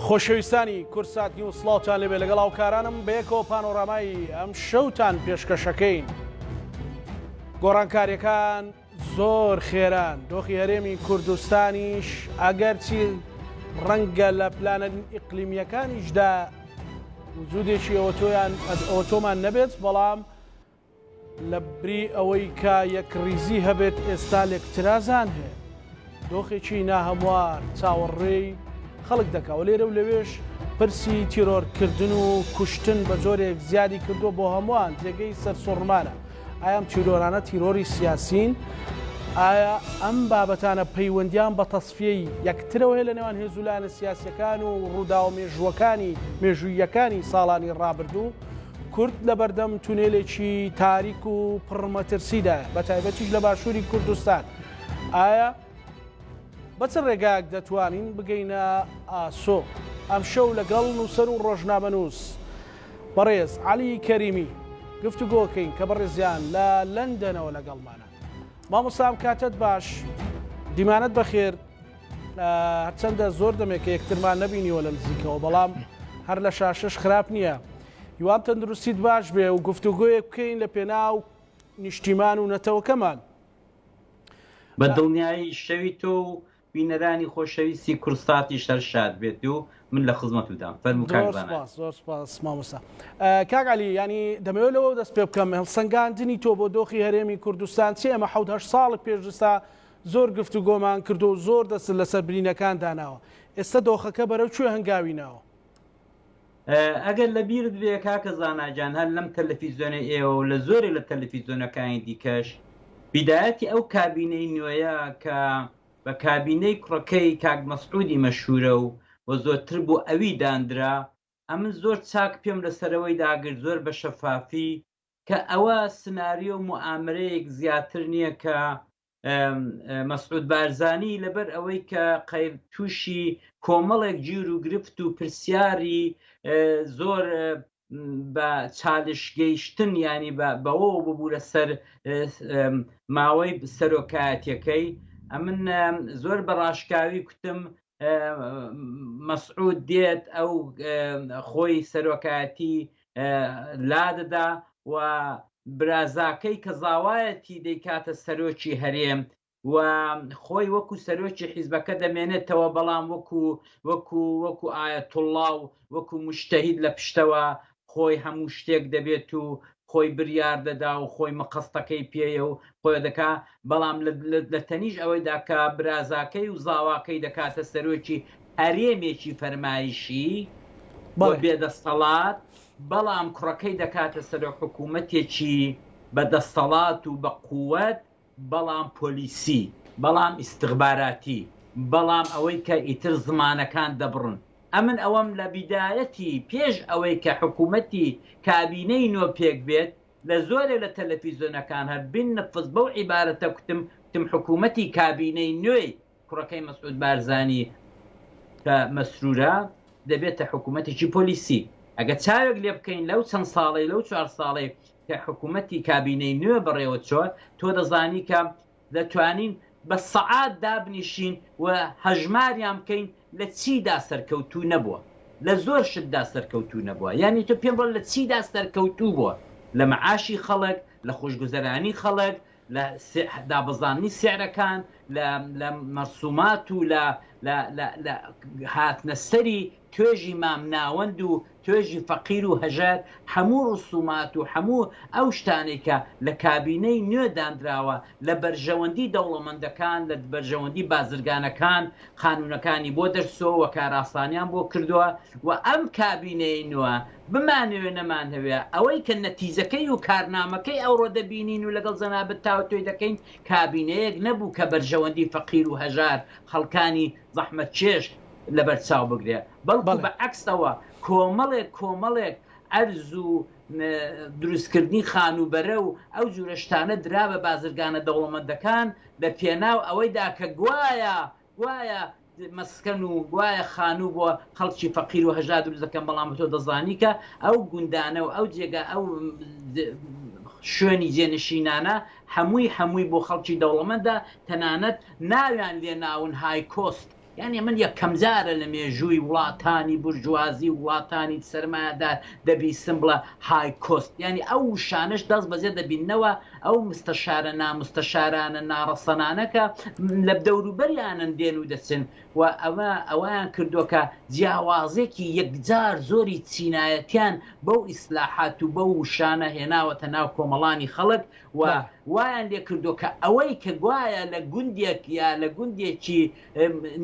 خۆشەویستانی کوردسات نیوز سڵاوتان لێبێ لەگەڵ هاوکارانم بەیەکەوە پانۆرامای ئەم شەوتان پێشکەشەکەین گۆڕانکاریەکان زۆر خێران دۆخی هەرێمی کوردستانیش ئەگەرچی ڕەنگە لە پلانە ئیقلیمیەکانیشدا وجودێکی ئەوتۆیان ئەوتۆمان نەبێت بەڵام لە بری ئەوەی کە یەکڕیزی هەبێت ئێستا لێکترازان هەیە. دۆخێکی ناهەموار چاوەڕێی خەڵک دەکا و لێرە و لەوێش پرسی تیرۆرکردن و کوشتن بە جۆرێک زیادی کردووە بۆ هەمووان جێگەی سەرسوڕمانە. ئایا ئەم تیرۆرانە تیرۆری سیاسین؟ ئایا ئەم بابەتانە پەیوەندیان بە تەسفیەی یەکترەوە هەیە لە نێوان هێز و لایەنە سیاسیەکان و ڕووداوە مێژووەکانی مێژووییەکانی ساڵانی ڕابردوو؟ کورد لەبەردەم تونێلێکی تاریک و پڕ مەترسیدایە، بەتایبەتیش لە باشووری کوردستان. ئایا بە چ ڕێگایەک دەتوانین بگەینە ئاسۆ؟ ئەمشەو لەگەڵ نووسەر و ڕۆژنامەنووس بەڕێز عەلی کەریمی گفتوگۆکەین کە بەڕێزیان لە لەندەنەوە لەگەڵمانە. مامۆستا ئەم کاتەت باش، دیمانەت بەخێر. هەرچەندە زۆر دەمێکە یەکترمان نەبینیوە لە نزیکەوە بەڵام هەر لە شاشەش خراپ نییە. هیوام تەندروستیت باش بێ و گفتوگۆیەک بکەین لە پێناو نیشتیمان و نەتەوەکەمان. بە دڵنیایی شەوی تۆ و بینەرانی خۆشەویستی کوردساتیش هەر شاد بێت و من لە خزمەتودام. فەرموو کاک زۆر زانا. سپاس زۆر سپاس مامۆستا. کاک عەلی یانی دەمەوێت لەوە دەست پێ بکەم هەڵسەنگاندنی تۆ بۆ دۆخی هەرێمی کوردستان چیە؟ ئێمە حەوت هەشت ساڵ پێش ئێستا زۆر گفتوگۆمان کردووە و زۆر دەستت لەسەر برینەکان داناوە. ئێستا دۆخەکە بەرەو کوێ هەنگاوی ناوە؟ ئەگەر لە بیرت بێ کاکە زانا گیان هەر لەم تەلەفیزیۆنەی ئێوە و لە زۆرێ لە تەلەفیزیۆنەکانی دیکەش بیدایەتی ئەو کابینەی نوێیە کە بە کابینەی کوڕەکەی کاک مەسعودی مەشهورە و و زۆرتر بۆ ئەوی داندرا ئەمن زۆر چاک پێم لەسەرەوەی داگرت زۆر بە شەفافی کە ئەوە سناریۆ و موئامرەیەک زیاتر نییە کە مەسعود بارزانی لەبەر ئەوەی کە قەیر تووشی کۆمەڵێک گیر و گرفت و پرسیاری زۆر بە چالش گەیشتن ینی بەوە ببوو لەسەر ماوەی سەرۆکایەتەکەی ئەمن زۆر بە ڕاشکاوی کوتم مەسعود دێت ئەو خۆی سەرۆکایەتی لادەدا و برازاکەی کە زاوایەتی دەیکاتە سەرۆکی هەرێم و خۆی وەکو سەرۆکی حیزبەکە دەمێنێتەوە بەڵام وەکو وەکو وەکو ئایەتوڵڵا و وەکو مجتەهید لە پشتەوە خۆی هەموو شتێک دەبێت و خۆی بریار دەدا و خۆی مقەستەکەی پێیە و خۆی دەکا بەڵام لە تەنیش ئەوەیدا کە برازاکەی و زاواکەی دەکاتە سەرۆکی هەرێمێکی فەرمایشی و بێدەستەڵات بەڵام کوڕەکەی دەکاتە سەرۆک حکوومەتێکی بە دەستەڵات و بە قووەت بەڵام پۆلیسی، بەڵام ئیستخباراتی، بەڵام ئەوەی کە ئیتر زمانەکان دەبڕن. ئەمن ئەوەم لە بیدایەتی پێش ئەوەی کە حکوومەتی کابینەی نۆ پێک بێت لە زۆرێ لە تەلەفیزۆنەکان هەر بینفس بەو عیبارەتە کوتم کوتم حکوومەتی کابینەی نوێی کوڕەکەی مەسعود بارزانی کە مەسرورە دەبێتە حکوومەتێکی پۆلیسی. ئەگەر چاوێک لێ بکەین لەو چەند ساڵەی لەو چوار ساڵەی کە حکوومەتی کابینەی نوێ بەڕێوە چۆ تۆ دەزانی کە دەتوانین بە سەعات دابنیشین و هەژماریان بکەین لە چیدا سەرکەوتوو نەبووە لە زۆر شتدا سەرکەوتوو نەبووە یانی تۆ پێم بڵێ لە چیدا سەرکەوتوو بووە لە مەعاشی خەڵک لە خۆشگوزەرانی خەڵک لە دابەزاندنی سعرەکان، لە لە مەرسومات و لە لە لە لە هاتنە سەری توێژی مام ناوەند و توێژی فەقیر و هەژار، هەموو ڕسومات و هەموو ئەو شتانەی کە لە کابینەی نوێ داندراوە لە بەرژەوەندی دەوڵەمەندەکان، لە بەرژەوەندی بازرگانەکان قانونەکانی بۆ دەرچووە و کارئاسانیان بۆ کردووە و ئەم کابینەی نوێ بمانەوێ نەمانهەوێ ئەوەی کە نەتیجەکەی و کارنامەکەی ئەوڕۆ دەبینین و لەگەڵ جەنابت تاوتوێ دەکەین کابینەیەک نەبوو کە بەرژەوەندی فەقیر و هەژار خەڵکانی زەحمەتکێش لەبەر چاو بگرێ بەڵکو بەڵێ. بە عەکسەوە کۆمەڵێک کۆمەڵێک ئەرز و دروستکردنی خانووبەرە و ئەو جورە شتانە درا بە بازرگانە دەوڵەمەندەکان لە پێناو ئەوەیدا کە گوایە گوایە مەسکەن و گوایە خانوو بۆ خەڵکی فەقیر و هەژار دروست دەکەن بەڵام تۆ دەزانی کە ئەو گوندانە و ئەو جێگا ئەو شوێنی جێنشینانە هەمووی هەمووی بۆ خەڵکی دەوڵەمەندە تەنانەت ناویان لێ ناون های کۆست. یانی من یەکەمجارە لە مێژووی وڵاتانی بورجوازی و وڵاتانی سەرمایەدار دەبیستم بڵێ high cost یانی ئەو وشانەش دەست بەجێ دەبیننەوە ئەو مستەشارە نامستەشارانە ناڕەسەنانە کە لە دەوروبەریانن دێن و دەچن و ئەمە ئەوەیان کردووە کە جیاوازێکی یەکجار زۆری چینایەتیان بەو ئیسلاحات و بەو وشانە هێناوەتە ناو کۆمەڵانی خەڵک و وایان لێ کردووە کە ئەوەی کە گوایە لە گوندێک یا لە گوندێکی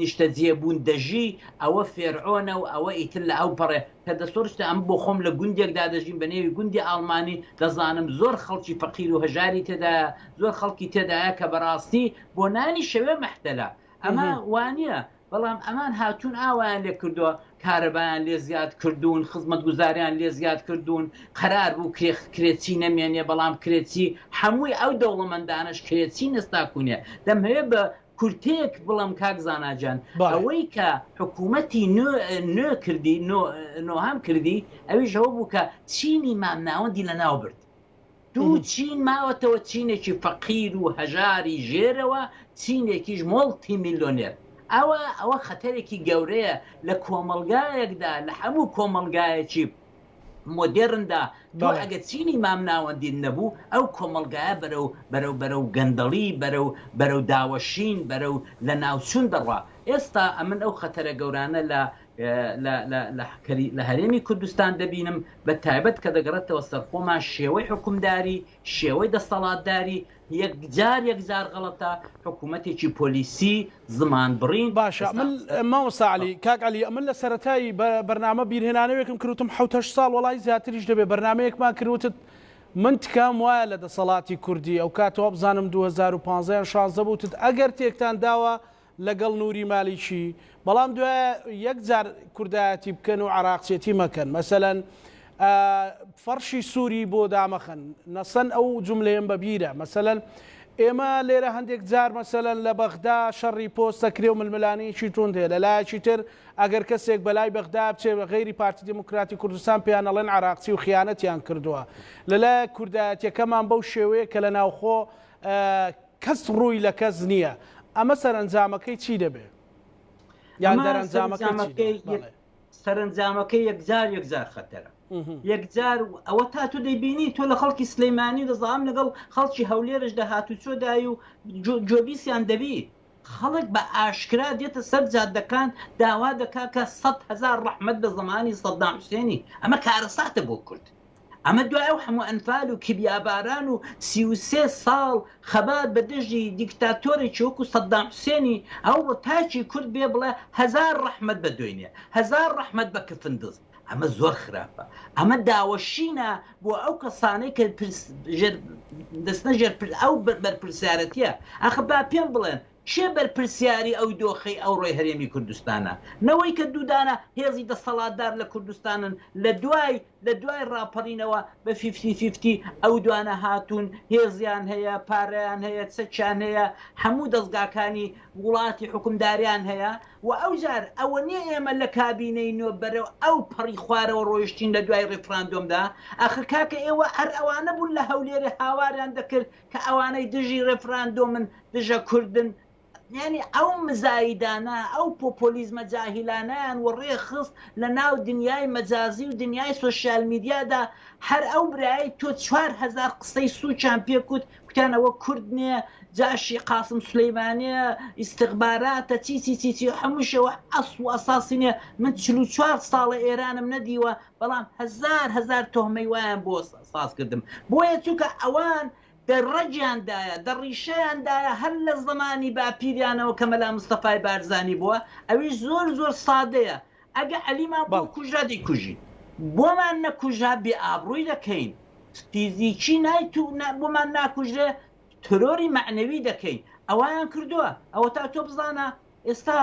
نیشتەجێ بوون دەژی ئەوە فێرعۆنە و ئەوە ئیتر لە ئەو پەڕێ کە دەسۆرشتە ئەم بۆ خۆم لە گوندێکدا دەژیم بە نێوی گوندی ئاڵمانی دەزانم زۆر خەڵکی فەقیر و هەژاری تێدایە زۆر خەڵکی تێدایە کە بەڕاستی بۆ نانی شەوێ مەحتەلە ئەمە وانییە بەڵام ئەمان هاتوون ئاوایان لێ کردووە کارەبایان لێ زیاد کردوون خزمەتگوزاریان لێ زیاد کردوون قەرار بوو کرێ کرێچی نەمێنێ بەڵام کرێچی هەمووی ئەو دەوڵەمەندانەش کرێچین ئێستا کوونێ دەمهەوێ بە کورتەیەک بڵێم کاک زانا جان ئەوەی کە حکوومەتی نوێ کردی نۆهەم کردی ئەویش ئەوە بوو کە چینی مامناوەندی لەناو برد دوو چین ماوەتەوە چینێکی فەقیر و هەژاری ژێرەوە چینێکیش مۆڵتی میلۆنێر ئەوە ئەوە خەتەرێکی گەورەیە لە کۆمەڵگایەکدا لە هەموو کۆمەڵگایەکی مۆدێرندا تۆ ئەگەر چینی مامناوەندیت نەبوو ئەو کۆمەڵگایە بەرەو بەرەو بەرەو گەندەڵی بەرەو بەرەو داوەشین بەرەو لەناوچوون دەڕوا ئێستا ئەمن ئەو خەتەرە گەورانە لە لە لە لە لە هەرێمی کوردستان دەبینم بە تایبەت کە دەگەڕێتەوە سەر خۆمان شێوەی حوکمداری شێوەی دەستەڵاتداری یەکجار یەکجار غەڵەتە حکومەتێکی پۆلیسی زمان بڕین باشە من مامۆستا عەلی کاک عەلی ئەمن لە سەرەتای بەرنامە بیرهێنانەوێکم کرد وتم حەوت هەشت ساڵ وەڵای زیاتریش دەبێ بەرنامەیەکمان کرد وتت من تکام وایە لە دەسەڵاتی کوردی ئەو کاتە وابزانم 2015 یان 16 بوو وتت ئەگەر تێکتان داوە لەگەڵ نوری مالیکی بەڵام دوایە یەک جار کوردایەتی بکەن و عراقچێتی مەکەن مەسەلەن فەڕشی سووری بۆ دامەخەن نەسەن ئەو جملەیەم بە بیرە مەسەلەن ئێمە لێرە هەندێک جار مەسەلەن لە بەغدا شەڕی پۆست دەکرێ و ململانێیەکی توند هەیە لە لایەکی تر ئەگەر کەسێک بەلای بەغدا بچێ بە غەیری پارتی دیموکراتی کوردستان پێیان ئەڵێن عراقچی و خیانەتیان کردووە لەلایەک کوردایەتیەکەمان بەو شێوەیە کە لە ناوخۆ کەس ڕووی لە کەس نییە ئەمە سەرەنجامەکەی چی دەبێ یان دەرەنجامەکەی سەرەنجامەکەی یەکجار یەکجار خەتەرە یەکجار ئەوە تا تۆ دەیبینی تۆ لە خەڵکی سلەیمانی دەزانام لەگەڵ خەڵکی هەولێرش دەهاتوچۆ دای و جۆبیسیان دەبی خەڵک بە ئاشکرا دێتە سەر جادەکان داوا دەکا کە هزار ڕەحمەت بە زمانی سەدام حوسێنی ئەمە کارەساتە بۆ کورد ئەمە دوای ئەو هەموو ئەنفال و کیمیاباران و 33 ساڵ خەبات بە دژی دیکتاتۆرێکی وەکو سەدام حوسێنی ئەوڕۆ تاکی کورد بێ بڵێ هەزار ڕەحمەت بە دۆینێ هەزار ڕەحمەت بە کفن دز ئەمە زۆر خراپە ئەمە داوەشینە بۆ ئەو کەسانەی کە ژێر دەستنە ژێر ئەو بەرپرسیارەتیە ئەخ با پێم بڵێن کێ بەرپرسیاری ئەو دۆخەی ئەوڕۆی هەرێمی کوردستانە؟ نەوەی کە دوودانە هێزی دەسەڵاتدار لە کوردستانن لە دوای لە دوای ڕاپەڕینەوە بە فیفتی فیفتی ئەو دوانە هاتوون هێزیان هەیە پارەیان هەیە چەکیان هەیە هەموو دەزگاکانی وڵاتی حوکمداریان هەیە و ئەوجار ئەوە نیە ئێمە لە کابینەی نۆ بەرەو ئەو پەڕی خوارەوە ڕۆیشتین لە دوای ڕیفراندۆمدا ئاخر کاکە ئێوە هەر ئەوانە بوون لە هەولێرێ هاواریان دەکرد کە ئەوانەی دژی ڕێفراندۆمن دژە کوردن یانی ئەو مزایدانە ئەو پۆپۆلیزمە جاهیلانەیان وەڕێ خست لە ناو دنیای مەجازی و دنیای سۆشیال میدیادا هەر ئەو برایەی تۆ 4000 قسەی سوچیان پێ کوت کوتیان ئەوە کورد نییە جاشی قاسم سولەیمانیە ئیستخباراتە چی چی چی چی هەموو شێوە ئەسڵ و ئەساسی نییە من 44 ساڵە ئێرانم نەدیوە بەڵام هەزار هەزار تۆهمەی وایان بۆ ساز کردم بۆیە چونکە ئەوان دە ڕەگیان دایە دە ڕیشەیان دایە هەر لە زەمانی باپیریانەوە کە مەلا مستەفای بارزانی بووە ئەویش زۆر زۆر سادەیە ئەگە عەلیمان بۆ کوژرا دەیکوژین بۆمان نەکوژرا بێ ئابڕووی دەکەین فیزیکی نایت و بۆمان ناکوژرێ ترۆری مەعنەوی دەکەین ئەویان کردووە ئەوە تا تۆ بزانە ئێستا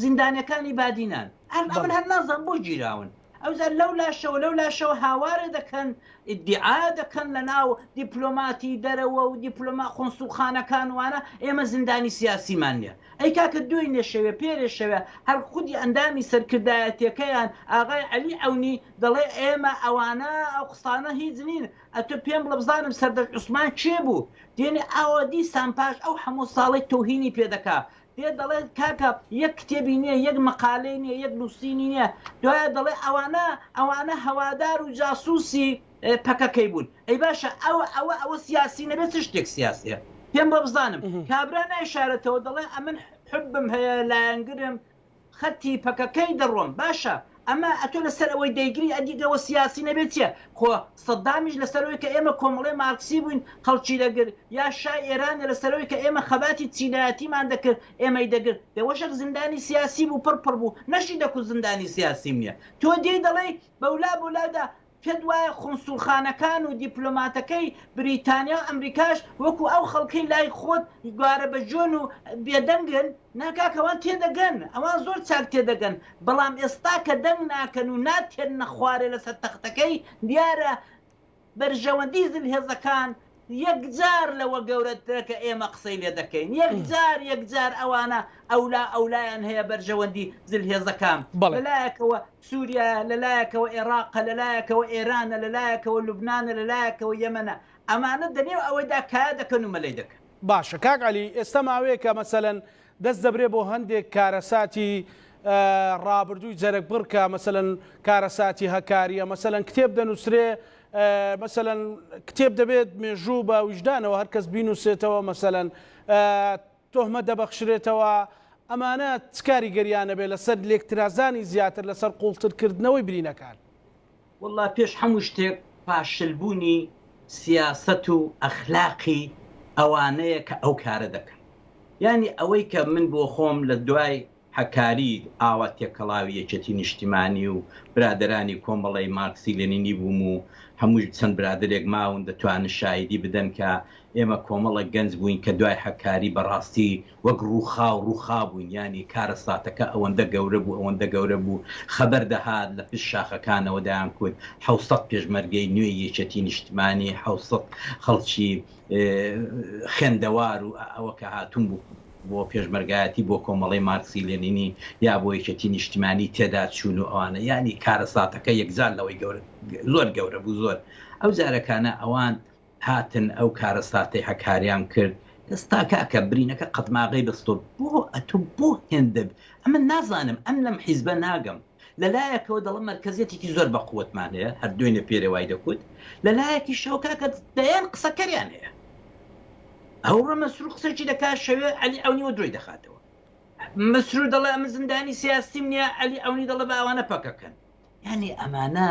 زیندانیەکانی بادینان هەر ئەمن هەر نازانم بۆ گیراون ئەوجا لەو لاشەوە لەو لاشەوە هاوارێ دەکەن ئیدعا دەکەن لە ناو دیپلۆماتی دەرەوە و دیپلۆما قونسوڵخانەکان وانە ئێمە زیندانی سیاسیمان نییە ئەی کاکە دوێنێ شەوێ پێرێ شەوێ هەر خودی ئەندامی سەرکردایەتیەکەیان ئاغای عەلی عەونی دەڵێ ئێمە ئەوانە ئەو قسانە هیچ نین ئەتۆ پێم بڵێ بزانم سەردەشت عوسمان کێ بوو دێنێ ئاوا دیسان پاش ئەو هەموو ساڵەی تەوهینی پێ دەکا. دێ دەڵێ کاکە یەک کتێبی نییە، یەک مەقالەی نییە، یەک نووسینی نییە، دوایە دەڵێ ئەوانە ئەوانە هەوادار و جاسووسی پەکەکەی بوون. ئەی باشە ئەوە ئەوە ئەوە سیاسی نەبێت چ شتێک سیاسیە؟ پێم بڵێ بزانم. کابرا نایشارێتەوە دەڵێ ئەمن حوبم هەیە، لایەنگرم، خەتی پەکەکەی دەڕۆم باشە ئەمە ئەتۆ لەسەر ئەوەی دەیگری ئەدی ئەوە سیاسی نەبێت چیە خۆ سەدامیش لەسەرەوەی کە ئێمە کۆمەڵەی مارکسی بووین خەڵکی دەگرت یا شای ئێرانە لەسەرەوەی کە ئێمە خەباتی چینایەتیمان دەکرد ئێمەی دەگرت دەوەشەک زیندانی سیاسی بوو پڕ پڕ بوو نەشی دەکوت زیندانی سیاسیم نیە تۆ دێی دەڵێی بەولا بەولادا پێت وایە قونسوڵخانەکان و دیپلۆماتەکەی بریتانیا و ئەمریکاش وەکو ئەو خەڵکەی لای خۆت گوارە بە جۆن و بێدەنگن؟ نا کاکە ئەوان تێدەگەن، ئەوان زۆر چاک تێدەگەن، بەڵام ئێستا کە دەنگ ناکەن و ناتێننە خوارێ لەسەر تەختەکەی، دیارە بەرژەوەندی زلهێزەکان یەکجار لەوە گەورەترە کە ئێمە قسەی لێ دەکەین، یەکجار یەکجار ئەوانە ئەولا ئەولایان هەیە بەرژەوەندی زلهێزەکان، بەڵێ. لە لایەکەوە سوریایە، لە لایەکەوە ئێڕاقە، لە لایەکەوە ئێرانە، لە لایەکەوە لوبنانە، لە لایەکەوە یەمەنە، ئەمانە دەنێو ئەوەیدا کایە دەکەن و مەلەی دەکەن. باشە کاک عەلی ئێستا ماوەیەکە مەسەلەن دەست دەبرێ بۆ هەندێک کارەساتی ڕابردووی جەرگبڕ کە مەسەلەن کارەساتی هەکاریە مەسەلەن کتێب دەنووسرێ مەسەلەن کتێب دەبێت مێژوو بە ویژدانەوە هەر کەس بینووسێتەوە مەسەلەن تۆهمە دەبەخشرێتەوە ئەمانە چ کاریگەریان ئەبێ لەسەر لێکترازانی زیاتر لەسەر قوڵترکردنەوەی برینەکان؟ وەڵا پێش هەموو شتێک فاشلبوونی سیاسەت و ئەخلاقی ئەوانەیە کە ئەو کارە دەکەن. یانی ئەوەی کە من بۆ خۆم لە دوای هەکاری ئاوا تێکەڵاوی یەکێتی نیشتیمانی و برادەرانی کۆمەڵەی مارکسی لێنینی بووم و هەموو چەند برادەرێک ماون دەتوانن شایدی بدەن کە ئێمە کۆمەڵێک گەنج بووین کە دوای هەکاری بەڕاستی وەک ڕووخاو ڕووخابووین یانی کارەساتەکە ئەوەندە گەورە بوو ئەوەندە گەورە بوو خەبەر دەهات لە پشت شاخەکانەوە دەیانکوت حەوسەد پێشمەرگەی نوێی یەکێتی نیشتمانی حەوسەد خەڵکی خوێندەوار و ئەوە کە هاتوون بوو بۆ پێشمەرگایەتی بۆ کۆمەڵەی مارکسی لێنینی یا بۆ یەکێتی نیشتمانی تێدا چوون و ئەوانە یانی کارەساتەکە یەکجار لەوەی گەورە زۆر گەورە بوو زۆر ئەو جارەکانە ئەوان هاتن ئەو کارەساتەی هەکاریان کرد ئێستا کاکە برینەکە قەتماغەی بەستۆ بۆ ئەتۆ بۆ هێندە ئەمن نازانم ئەم لەم حیزبە ناگەم لە لایەکەوە دەڵم مەرکەزیەتێکی زۆر بە قوتمان هەیە هەر دوێنێ پێرێ وای دەکوت لە لایەکیشەوە کاکە دەیان قسەکەریان هەیە ئەوڕۆ مەسرور قسەکی دەکات شەوێ عەلی عەونی وە درۆی دەخاتەوە مەسرور دەڵێ ئەمن زیندانی سیاسیم نییە عەلی عەونی دەڵێ بە ئەوانە پەکەکەن یانی ئەمانە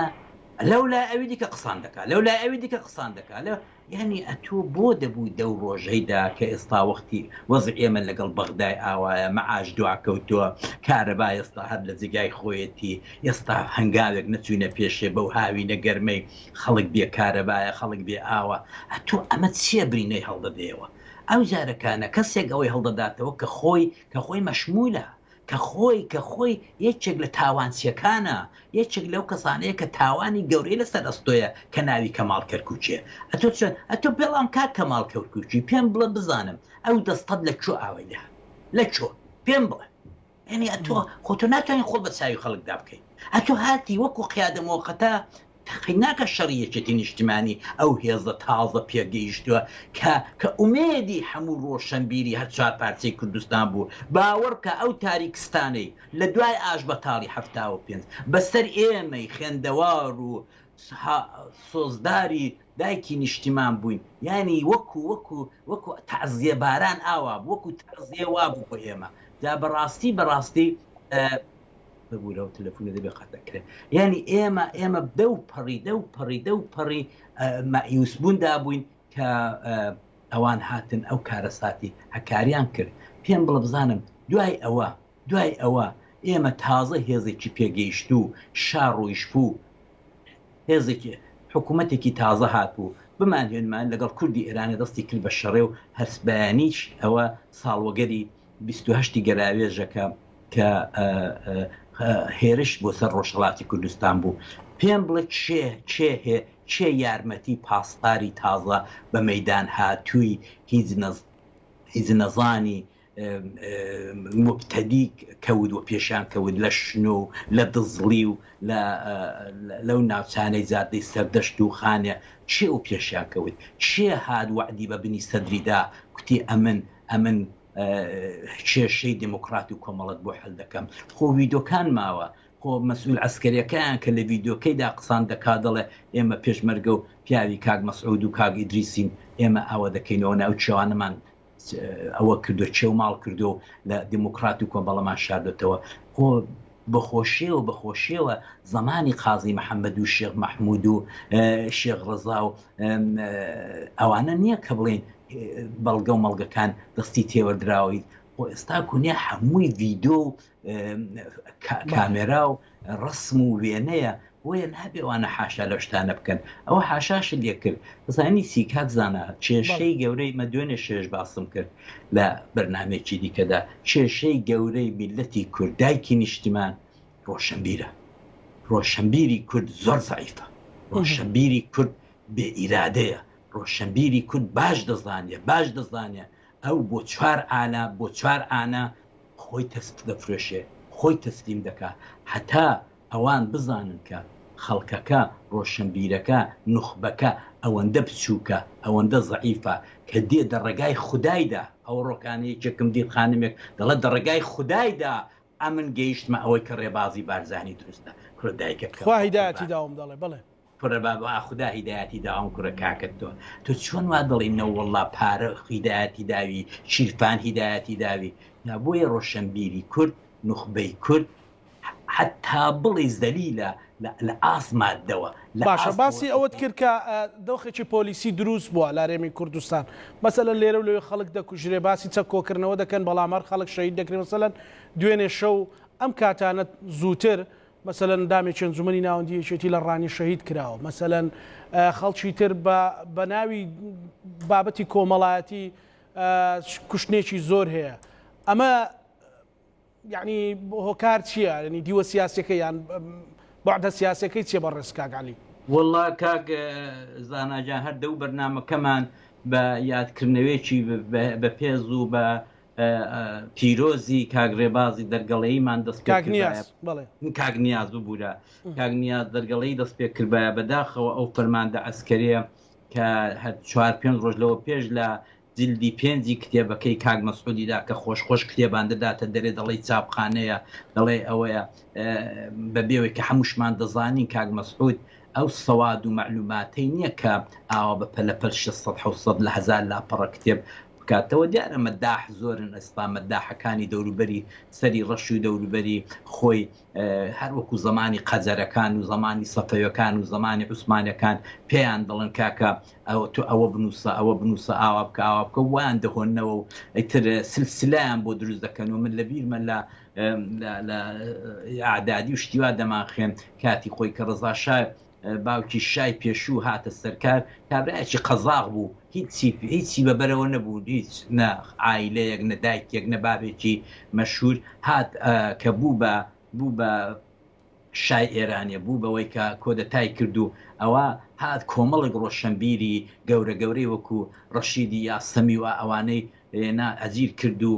لەو لای ئەوی دیکە قسان دەکات لەو لای ئەوی دیکە قسان دەکات لە یانی ئەتۆ بۆ دەبوو دەو ڕۆژەیدا کە ئێستا وەختی وەزع ئێمە لەگەڵ بەغدای ئاوایە مەعاش دواکەوتووە کارەبا ئێستا هەر لە جێگای خۆیەتی ئێستا هەنگاوێک نەچوینە پێشێ بەو هاوینە گەرمەی خەڵک بێ کارەبایە خەڵک بێ ئاوە ئەتۆ ئەمە چیە برینەی هەڵدەدەیەوە ئەو جارەکانە کەسێک ئەوەی هەڵدەداتەوە کە خۆی کە خۆی مەشمولە کە خۆی کە خۆی یەکێک لە تاوانچیەکانە، یەکێک لەو کەسانەیە کە تاوانی گەورەی لەسەر ئەستۆیە کە ناوی کەماڵ کەرکوکیە. ئەتۆ چۆن ئەتۆ بەڵام کاک کەماڵ کەرکوکی پێم بڵێ بزانم ئەو دەستەت لە کوێ ئاوای لێ هات؟ لە کوێ؟ پێم بڵێ. یانی ئەتۆ خۆ تۆ ناتوانی خۆت بە چاوی خەڵکدا بکەی. ئەتۆ هاتی وەکو قیادە مۆقەتە تەقی ناکا شەڕی یەکێتی نیشتیمانی ئەو هێزە تازە پێگەیشتوە کە کە ئومێدی هەموو ڕۆشەنبیری هەر چوارپارچەی کوردستان بوو باوەڕ بکە ئەو تاریکستانەی لە دوای ئاشبەتاڵی 75 بەسەر ئێمەی خوێندەوار و سۆزداری دایکی نیشتیمان بووین یانی وەکو وەکو وەکو تەعزیە باران ئاوا بوو وەکو تەعزیە وابوو بۆ ئێمە جا بەڕاستی بەڕاستی ببورە ئەو تەلەفونە دەبێ قەت نەکرێ یعنی ئێمە ئێمە دەو پەڕی دەو پەڕی دەو پەڕی مەئیوس بووندا بووین کە ئەوان هاتن ئەو کارەساتی هەکاریان کرد پێم بڵە بزانم دوای ئەوە دوای ئەوە ئێمە تازە هێزێکی پێگەیشتوو شا ڕۆیشبوو هێزێکی حکوومەتێکی تازە هاتبوو بمانهێنمان لەگەڵ کوردی ئێرانە دەستی کرد بە شەڕێ و هەرسبەیانیش ئەوە ساڵوەگەری 28 گەلاوێژەکە کە هێرش بۆ سەر ڕۆژهەڵاتی کوردستان بوو، پێم بڵێ کێ کێ هێ کێ یارمەتی پاسداری تازە بە مەیدان هاتووی هیچ نەز هیچ نەزانی موبتەدی کەوت و پێشان کەوت لە شنۆ و لە دزڵی و لە لەو ناوچانەی جادەی سەردەشت و خانێ کێ و پێشیان کەوت کێ هات وەعدی بە بنی سەدری دا کوتی ئەمن ئەمن. کێشەی دێموکڕات و کۆمەڵەت بۆ حەل دەکەم. خۆ ڤیدۆکان ماوە، خۆ مەسئول عەسکەریەکەیان کە لە ڤیدۆکەیدا قسان دەکا دەڵێ ئێمە پێشمەرگە و پیاوی کاک مەسعود و کاک ئیدریسین، ئێمە ئاوە دەکەینەوە ناو کێوانەمان ئەوە کردو چێو ماڵ کردو لە دێموکڕات و کۆمەڵەمان شاردۆتەوە. خۆ بەخۆشیەوە بەخۆشیەوە زەمانی قازی محەمەد و شێخ مەحمود و شێخ ڕەزا و ئەوانە نییە کە بڵێن بەڵگە و مەڵگەکان دەستی تێوەردراویت خۆ ئێستا کونیە هەمووی ڤیدۆ و کامێرا و ڕسم و وێنەیە بۆیە نابێ وانە حاشا لەو شتانە بکەن ئەوە حاشاشت لێ کرد بزانی چی کاک زانا کێشەی گەورەی مە دوێنێ شێش باسم کرد لە بەرنمێکی دیکەدا کێشەی گەورەی میلەتی کورد دایکی نیشتیمان ڕۆشنبیرە ڕۆشنبیری کورد زۆر زعیفە ڕۆشنبیری کورد بێ ئیرادەیە ڕۆشنبیری کورد باش دەزانێ باش دەزانێ ئەو بۆ چوار ئانا بۆ چوار ئانا خۆی تەست دەفرۆشێ خۆی تەسلیم دەکا هەتا ئەوان بزانن کە خەڵکەکە، ڕۆشنبیرەکە، نوخبەکە ئەوەندە بچووکە، ئەوەندە زەعیفە کە دێ دە ڕێگای خودایدا، ئەو ڕۆکانە یەکێکم دیت خانمێک دەڵێ دە ڕێگای خودایدا ئەمن گەیشتمە ئەوەی کە ڕێبازی بارزانی دروستە. کوڕە دایکەکەم خوا هیدایەتی داوم دەڵێ بەڵێ. کوڕە بابە ئا خودا هیدایەتی داوم کوڕە کاکە تۆ تۆ چۆن وا دەڵێی نەوەڵا پارە هیدایەتی داوی شیرفان هیدایەتی داوی نا بۆیە ڕۆشنبیری کورد نوخبەی کورد حەتا بڵێی زەلیلە لە ئاست ماددەوە لە باشە ئاست باسی ئەوەت کرد کە دۆخێکی پۆلیسی دروست بووە لە هەرێمی کوردستان مەسەلەن لێرە و لەوێ خەڵک دەکوژرێ باسی چەک کۆکردنەوە دەکەن بەڵام هەر خەڵک شەهید دەکرێ مەسەلەن دوێنێ شەو ئەم کاتانە زووتر مەسەلەن ئەندامێکی ئەنجومەنی ناوەندی یەکێتی لە ڕانیە شەهید کراوە مەسەلەن خەڵکی تر بە بە ناوی بابەتی کۆمەڵایەتی کوشتنێکی زۆر هەیە ئەمە یعنی هۆکار چییە ینی دیوە سیاسەکە یان بعدە سیاسەکەی چیە بەڕێز کاک عەلی؟ وەڵا کاک زانا جان هەر دەو بەرنامەکەمان بە یادکردنەوەیەکی بەپێز و بە پیرۆزی کاک ڕێبازی دەرگەڵەییمان دەست پێ کاک نیاز کردایە بەڵێ. کاک نیاز ببورە کاک نیاز دەرگەڵەیی دەست پێ کردبایە بەداخەوە ئەو فەرماندە عەسکەریە کە هەر چوار پێنج ڕۆژ لەوە پێش لە جلدی پێنجی کتێبەکەی کاک مەسعودیدا کە خۆش خۆش کتێبان دەداتە دەرێ دەڵێی چاپخانەیە دەڵێ ئەوەیە بە بێوەی کە هەمووشمان دەزانین کاک مەسعود ئەو سەواد و مەعلوماتەی نییە کە ئاوا بە پەلەپەل 600 700 لە هەزار لاپەڕە کتێب بکاتەوە دیارە مەداح زۆرن ئێستا مەداحەکانی دەوروبەری سەری ڕەش و دەوروبەری خۆی هەر وەکو زەمانی قەجەرەکان و زەمانی سەفەویەکان و زەمانی عوسمانیەکان پێیان دەڵێن کاکە ئەوە تۆ ئەوە بنووسە ئەوە بنووسە ئاوا بکە ئاوا بکە وایان دەهۆننەوە و ئیتر سلسلەیان بۆ دروست دەکەن و من لە بیرمە لە لە ئەعدادی و شتی وا دەمانخوێند کاتی خۆی کە ڕەزا شا باوکی شای پێشوو هاتە سەرکار کابرایەکی قەزاق بوو هیچی هیچی بە بەرەوە نەبوو هیچ نە عایلەیەک نە دایکێک نە بابێکی مەشهور هات کە بوو بە بوو بە شای ئێرانێ بوو بەوەی کە کۆدەتای کرد و ئەوە هات کۆمەڵێک ڕۆشەنبیری گەورە گەورەی وەکو ڕەشیدی یاسەمی و ئەوانەی نا ئەجیر کرد و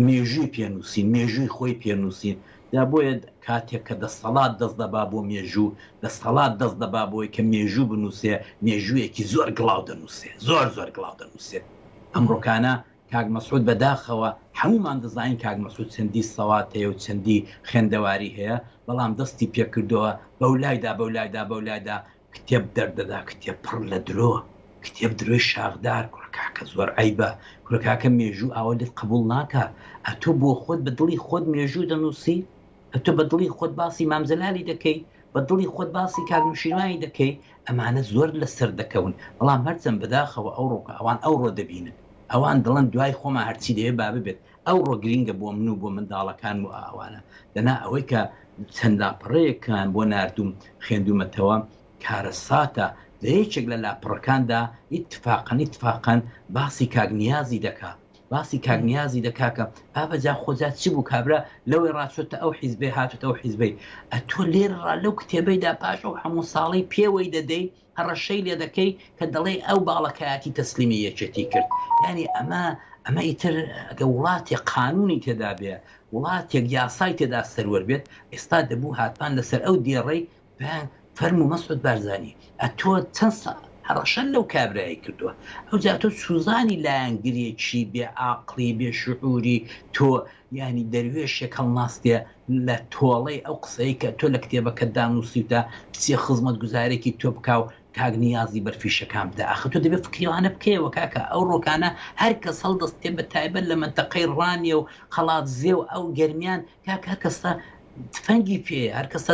مێژووی پێ نووسین، مێژووی خۆی پێ نووسین. جا بۆیە کاتێک کە دەستەڵات دەست دەبا بۆ مێژوو، دەستەڵات دەست دەبا بۆی کە مێژوو بنووسێ، مێژوویەکی زۆر گڵاو دەنووسێ، زۆر زۆر گڵاو دەنووسێ. ئەمڕۆکانە کاک مەسعود بە داخەوە هەموومان دەزانین کاک مەسعود چەندی سەواد هەیە و چەندی خوێندەواری هەیە، بەڵام دەستی پێ کردەوە بەولایدا بەولایدا بەولایدا کتێب دەردەدا کتێب پڕ لە درۆ کتێب درۆی شاخدار کوڕە کاکە زۆر عەیبە کوڕە کاکە مێژوو ئاوا لێت قبوڵ ناکا ئەتۆ بۆ خۆت بە دڵی خۆت مێژوو دەنووسی ئەتۆ بە دڵی خۆت باسی مام جەلالی دەکەی بە دڵی خۆت باسی کاک نوشیروانی دەکەی ئەمانە زۆر لەسەر دەکەون بەڵام هەرچەند بەداخەوە ئەوڕۆکە ئەوان ئەوڕۆ دەبینن ئەوان دەڵێن دوای خۆمان هەرچی دەوێ با ببێت ئەوڕۆ گرینگە بۆ من و بۆ منداڵەکانم و ئاوانە دەنا ئەوەی کە چەند لاپەڕەیەکیان بۆ ناردووم خوێندوومەتەوە کارەساتە لە یەکێک لە لاپەڕەکاندا ئیتفاقەن ئیتفاقەن باسی کاک نیازی دەکا باسی کاک نیازی دەکا کە بابە جا خۆ جا چی بوو کابرا لەوەی ڕاچۆتە ئەو حیزبەی هاتوتە ئەو حیزبەی ئەتۆ لێرە ڕا لەو کتێبەیدا پاش ئەو هەموو ساڵەی پێوەی دەدەی هەڕەشەی لێ دەکەی کە دەڵێی ئەو باڵەکایەتی تەسلیمی یەکێتی کرد یانی ئەمە ئەمە ئیتر ئەگە وڵاتێک قانونی تێدا بێ وڵاتێک یاسای تێدا سەروەر بێت ئێستا دەبوو هاتمان لەسەر ئەو دێڕەی پێیان فەرموو مەسعود بارزانی ئەتۆ چەند سا. هەڕەشەن لەو کابرایەی کردووە ئەوجا تۆ چوزانی لایەنگرێکی بێ ئاقڵی بێ شعوری تۆ یانی دەروێشێک هەڵناستێ لە تۆڵەی ئەو قسەی کە تۆ لە کتێبەکەتدا نووسیوتە بچێ خزمەتگوزارێکی تۆ بکا و کاک نیازی بەر فیشەکان بدە ئاخر تۆ دەبێ فکری ئەوانە بکەیەوە کاکە ئەو ڕۆکانە هەر کەس هەڵدەستێ بە تایبەت لە مەنتەقەی ڕانیە و قەڵادزێ و ئەو گەرمیان کاکە هەر کەسە تفەنگی پێیە هەر کەسە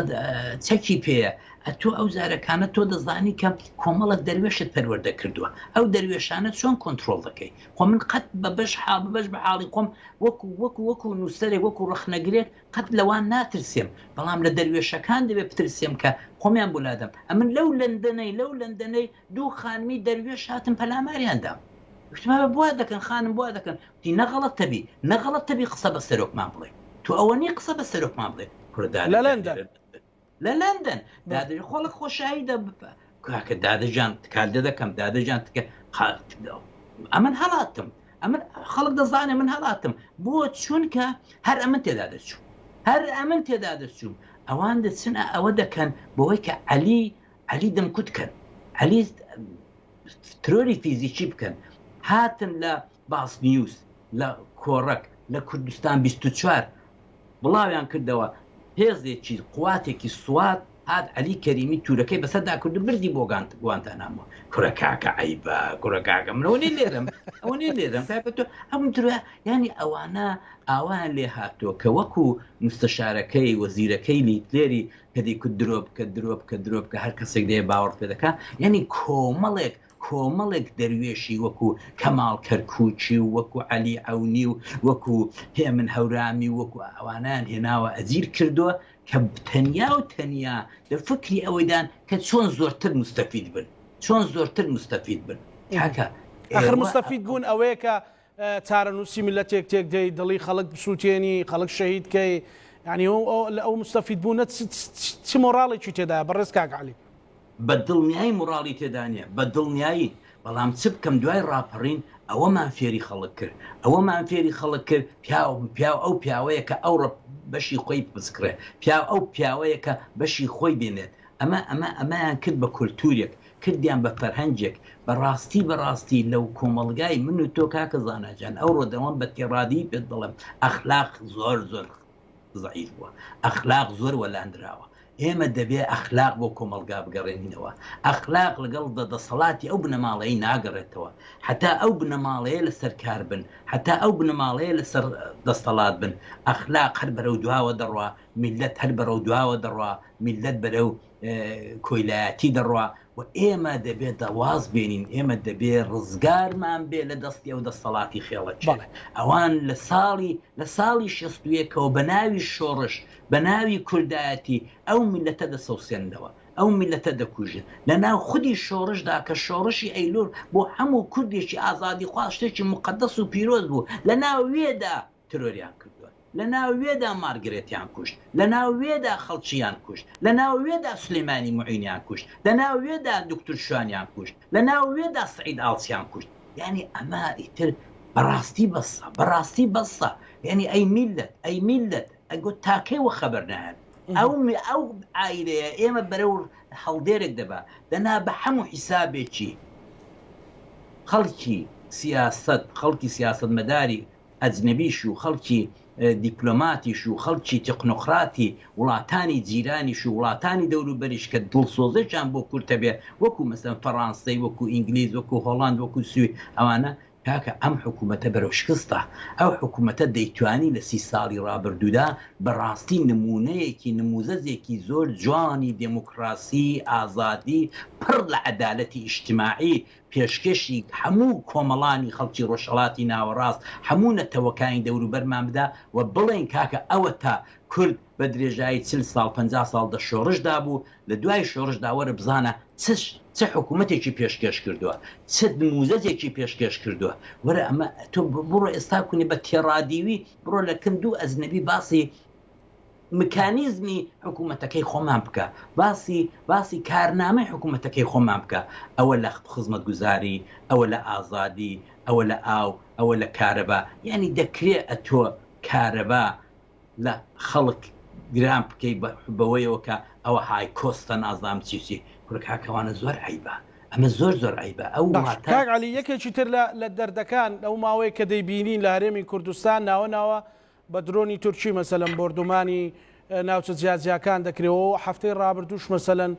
چەکی پێیە ئەتۆ ئەو زارەکانە تۆ دەزانی کە کۆمەڵک دەروێشت پەروەردە کردووە ئەو دەروێشانە چۆن کۆنترۆڵ دەکەی خۆ من قەت بە بەش حا بە بەش بە حاڵی خۆم وەکو وەکو وەکو نووسەرێک وەکو ڕەخنەگرێک قەت لەوان ناترسێم بەڵام لە دەروێشەکان دەبێ بترسێم کە خۆمیان بۆ لادەم ئەمن لەو لەندەنەی لەو لەندەنەی دوو خانمی دەروێش هاتن پەلاماریان دام وتم ئەمە بوا دەکەن خانم بوا دەکەن وتی نە غەڵەت تەبی نە غەڵەت تەبی قسە بە سەرۆکمان بڵێ تۆ ئەوە نی قسە بە سەرۆکمان بڵێ کورە دادە لە گیان لەندەن لێرە لە لەندەن دادە خۆڵک خۆشایی دە کاکە دادە گیان تکات لێ دەکەم دادە گیان تکە ئەمن هەڵاتم ئەمن خەڵک دەزانێ من هەڵاتم بۆ چونکە هەر ئەمن تێدا دەچوو هەر ئەمن تێدا دەچووم ئەوان دەچن ئەوە دەکەن بۆی کە عەلی عەلی دەمکوت کەن عەلی ترۆری فیزیکی بکەن هاتن لە باس نیوز لە کۆڕەک لە کوردستان 24 بڵاویان کردەوە هێزێکی قواتێکی سوات هات عەلی کەریمی تورەکەی بەسەردا کرد و بردی بۆ گوانتانامۆ. کورە کاکە عەیبە کورە کاکە من ئەوە نی لێرەم ئەوە نی لێرەم کاکە تۆ ئەم درۆ یانی ئەوانە ئاوایان لێ هاتووە کە وەکو مستەشارەکەی وەزیرەکەی لیتلێری کە دەیکوت درۆ بکە درۆ بکە درۆ بکە هەر کەسێک دەیە باوەڕ پێ دەکا یانی کۆمەڵێک کۆمەڵێک دەروێشی وەکو کەماڵ کەرکوکی و وەکو عەلی عەونی و وەکو هێمن هەورامی و وەکو ئەوانەیان هێناوە ئەجیر کردووە کە تەنیا و تەنیا لە فکری ئەوەیدان کە چۆن زۆرتر موستەفید بن چۆن زۆرتر موستەفید بن کاکە ئاخر ئێوە موستەفید بوون ئەوەیە کە چارەنووسی میللەتێک تێک دەی دڵی خەڵک بسووتێنی خەڵک شەهید کەی یانی ئەو موستەفید بوونە چ مۆڕاڵێکی تێدایە بەڕێز کاک عەلی؟ بە دڵنیایی موڕاڵی تێدا نیە، بە دڵنیایی، بەڵام چ بکەم دوای ڕاپەڕین ئەوەمان فێری خەڵک کرد، ئەوەمان فێری خەڵک کرد پیاو پیاو ئەو پیاوەیە کە ئەوڕە بەشی خۆی بسکڕێ، پیاو ئەو پیاوەیە کە بەشی خۆی بێنێت، ئەمە ئەمە ئەمەیان کرد بە کولتوورێک، کردیان بە فەرهەنگێک، بە ڕاستی بە ڕاستی لەو کۆمەڵگای من و تۆ کاکە زانا جان ئەوڕۆ دەڵێم بە تێڕادیی پێت دەڵێم ئەخلاق زۆر زۆر زەعیف بووە ئەخلاق زۆر وەلاندراوە ئێمە دەبێ ئەخلاق بۆ کۆمەڵگا بگەڕێنینەوە ئەخلاق لەگەڵ دە دەسەڵاتی ئەو بنەماڵەی ناگەڕێتەوە حتا ئەو بنەماڵەیە لەسەر کار بن حتا ئەو بنەماڵەیە لەسەر دەستەڵات بن ئەخلاق هەر بەرەو دواوە دەڕوا میلەت هەر بەرەو دواوە دەڕوا میلەت بەرەو کۆیلایەتی دەڕوا و ئێمە دەبێ دە واز بێنین ئێمە دەبێ ڕزگارمان بێ لە دەستی ئەو دەستەڵاتی خێڵەکیە بەڵێ. ئەوان لە ساڵی لە ساڵی شەستویەکەوە بە ناوی شۆڕش بە ناوی کوردایەتی ئەو میللەتە دەسەوسێننەوە ئەو میللەتە دەکوژن لە ناو خودی شۆڕشدا کە شۆڕشی ئەیلول بۆ هەموو کوردێکی ئازادیخواز شتێکی موقەدەس و پیرۆز بوو لە ناو وێدا ترۆریان کردووە لە ناو وێدا مارگرێتیان کوشت، لە ناو وێدا خەڵکییان کوشت، لە ناو وێدا سولەیمانی موعینیان کوشت، لە ناو وێدا دوکتور شوانیان کوشت، لە ناو وێدا سەعید ئاڵچیان کوشت. یانی ئەمە ئیتر بەڕاستی بەسە، بەڕاستی بەسە. یانی ئەی میللەت، ئەی میللەت، ئەگۆ تا کەی وەخەبەر نایەن؟ ئەو ئەو عایلەیە ئێمە بەرەو هەڵدێرێک دەبا، دەنا بە هەموو حیسابێکی خەڵکی سیاسەت، خەڵکی سیاسەتمەداری ئەجنەبیش و خەڵکی دیپلۆماتیش و خەڵکی تەکنۆقراتی وڵاتانی جیرانیش و وڵاتانی دەوروبەریش کە دڵسۆزێکیان بۆ کورد هەبێ وەکو مەسەلەن فەڕانسەی وەکو ئینگلیز وەکو هۆڵاند وەکو سوید ئەوانە کاکە ئەم حکوومەتە بەرەو شکستە ئەو حکوومەتە دەیتوانی لە سی ساڵی ڕابردوودا بەڕاستی نموونەیەکی نموزەجێکی زۆر جوانی دێموکڕاسی ئازادی پڕ لە عەدالەتی ئیجتماعی پێشکێشی هەموو کۆمەڵانی خەڵکی ڕۆژهەڵاتی ناوەڕاست، هەموو نەتەوەکانی دەوروبەرمان بدا و بڵێین کاکە ئەوەتا کورد بە درێژایی چل ساڵ 50 ساڵ دە شۆڕشدا بوو، لە دوای شۆڕشدا وەرە بزانە چ چ حکوومەتێکی پێشکێش کردووە، چ نموزەجێکی پێشکێش کردووە. وەرە ئەمە تۆ بڕۆ ئێستا کونی بە تێڕادیوی بڕۆ لە کن دوو ئەجنەبی باسی مکانیزمی حکومەتەکەی خۆمان بکە، باسی باسی کارنامەی حکومەتەکەی خۆمان بکە، ئەوە لە خزمەتگوزاری، ئەوە لە ئازادی، ئەوە لە ئاو، ئەوە لە کارەبا، یانی دەکرێ ئەتۆ کارەبا لە خەڵک گران بکەی بەوەیەوە کە ئەوە های کۆستە نازانم چی چی، کورە کاکە ئەوانە زۆر عەیبە. ئەمە زۆر زۆر عەیبە ئەو باش وڵاتە کاک عەلی یەکێکی تر لە لە دەردەکان ئەو ماوەیە کە دەیبینین لە هەرێمی کوردستان ناوە ناوە بە درۆنی تورکی مەسەلەن بۆردومانی ناوچە جیاجیاکان دەکرێەوە و هەفتەی ڕابردووش مەسەلەن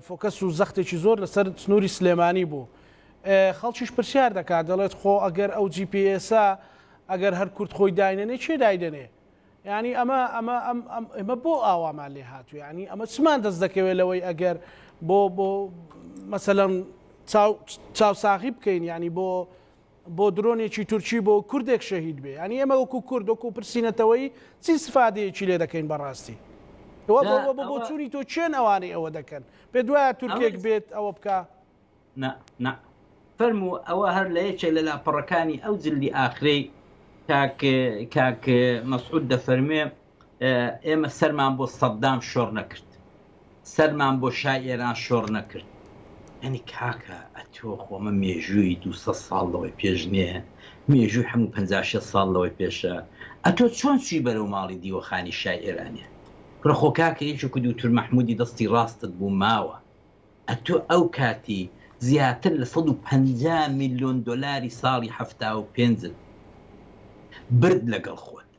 فۆکەس و زەختێکی زۆر لەسەر سنووری سلێمانی بوو خەڵکیش پرسیار دەکات دەڵێت خۆ ئەگەر ئەو GPS ە ئەگەر هەر کورد خۆی داینەنێ کێ دایدەنێ یانی ئەمە ئەمە ئەم ئەم ئێمە بۆ ئاوامان لێ هاتوو یانی ئەمە چمان دەست دەکەوێت لەوەی ئەگەر بۆ بۆ مەسەلەن چاو چاوساغی بکەین یانی بۆ بۆ درۆنێکی تورکی بۆ کوردێک شەهید بێ یانی ئێمە وەکو کورد وەکو پرسی نەتەوەیی چی سفادەیەکی لێ دەکەین بەڕاستی ئەوە جا بۆ بۆ ئەوە بۆچوونی تۆ کێن ئەوانەی ئەوە دەکەن پێ دوایە ئەوە تورکێک بێت ئەوە بکە نا نا فەرموو ئەوە هەر لە یەکێک لە لاپەڕەکانی ئەو جلدی ئاخرەی کاک کاک مەسعود دەفەرموێ ئێمە سەرمان بۆ سەددام شۆڕ نەکرد سەرمان بۆ شای ئێران شۆڕ نەکرد یعنی کاکە ئەتۆ خۆمە مێژووی 200 ساڵ لەوەی پێش نییە مێژووی هەموو 56 ساڵ لەوەی پێشە ئەتۆ چۆن چووی بەرەو ماڵی دیوەخانی شای ئێرانە کوڕە خۆ کاکە یەکێک و دووتر مەحمودی دەستی ڕاستت بوو ماوە ئەتۆ ئەو کاتی زیاتر لە 150 میلیۆن دۆلاری ساڵی 75ت برد لەگەڵ خۆت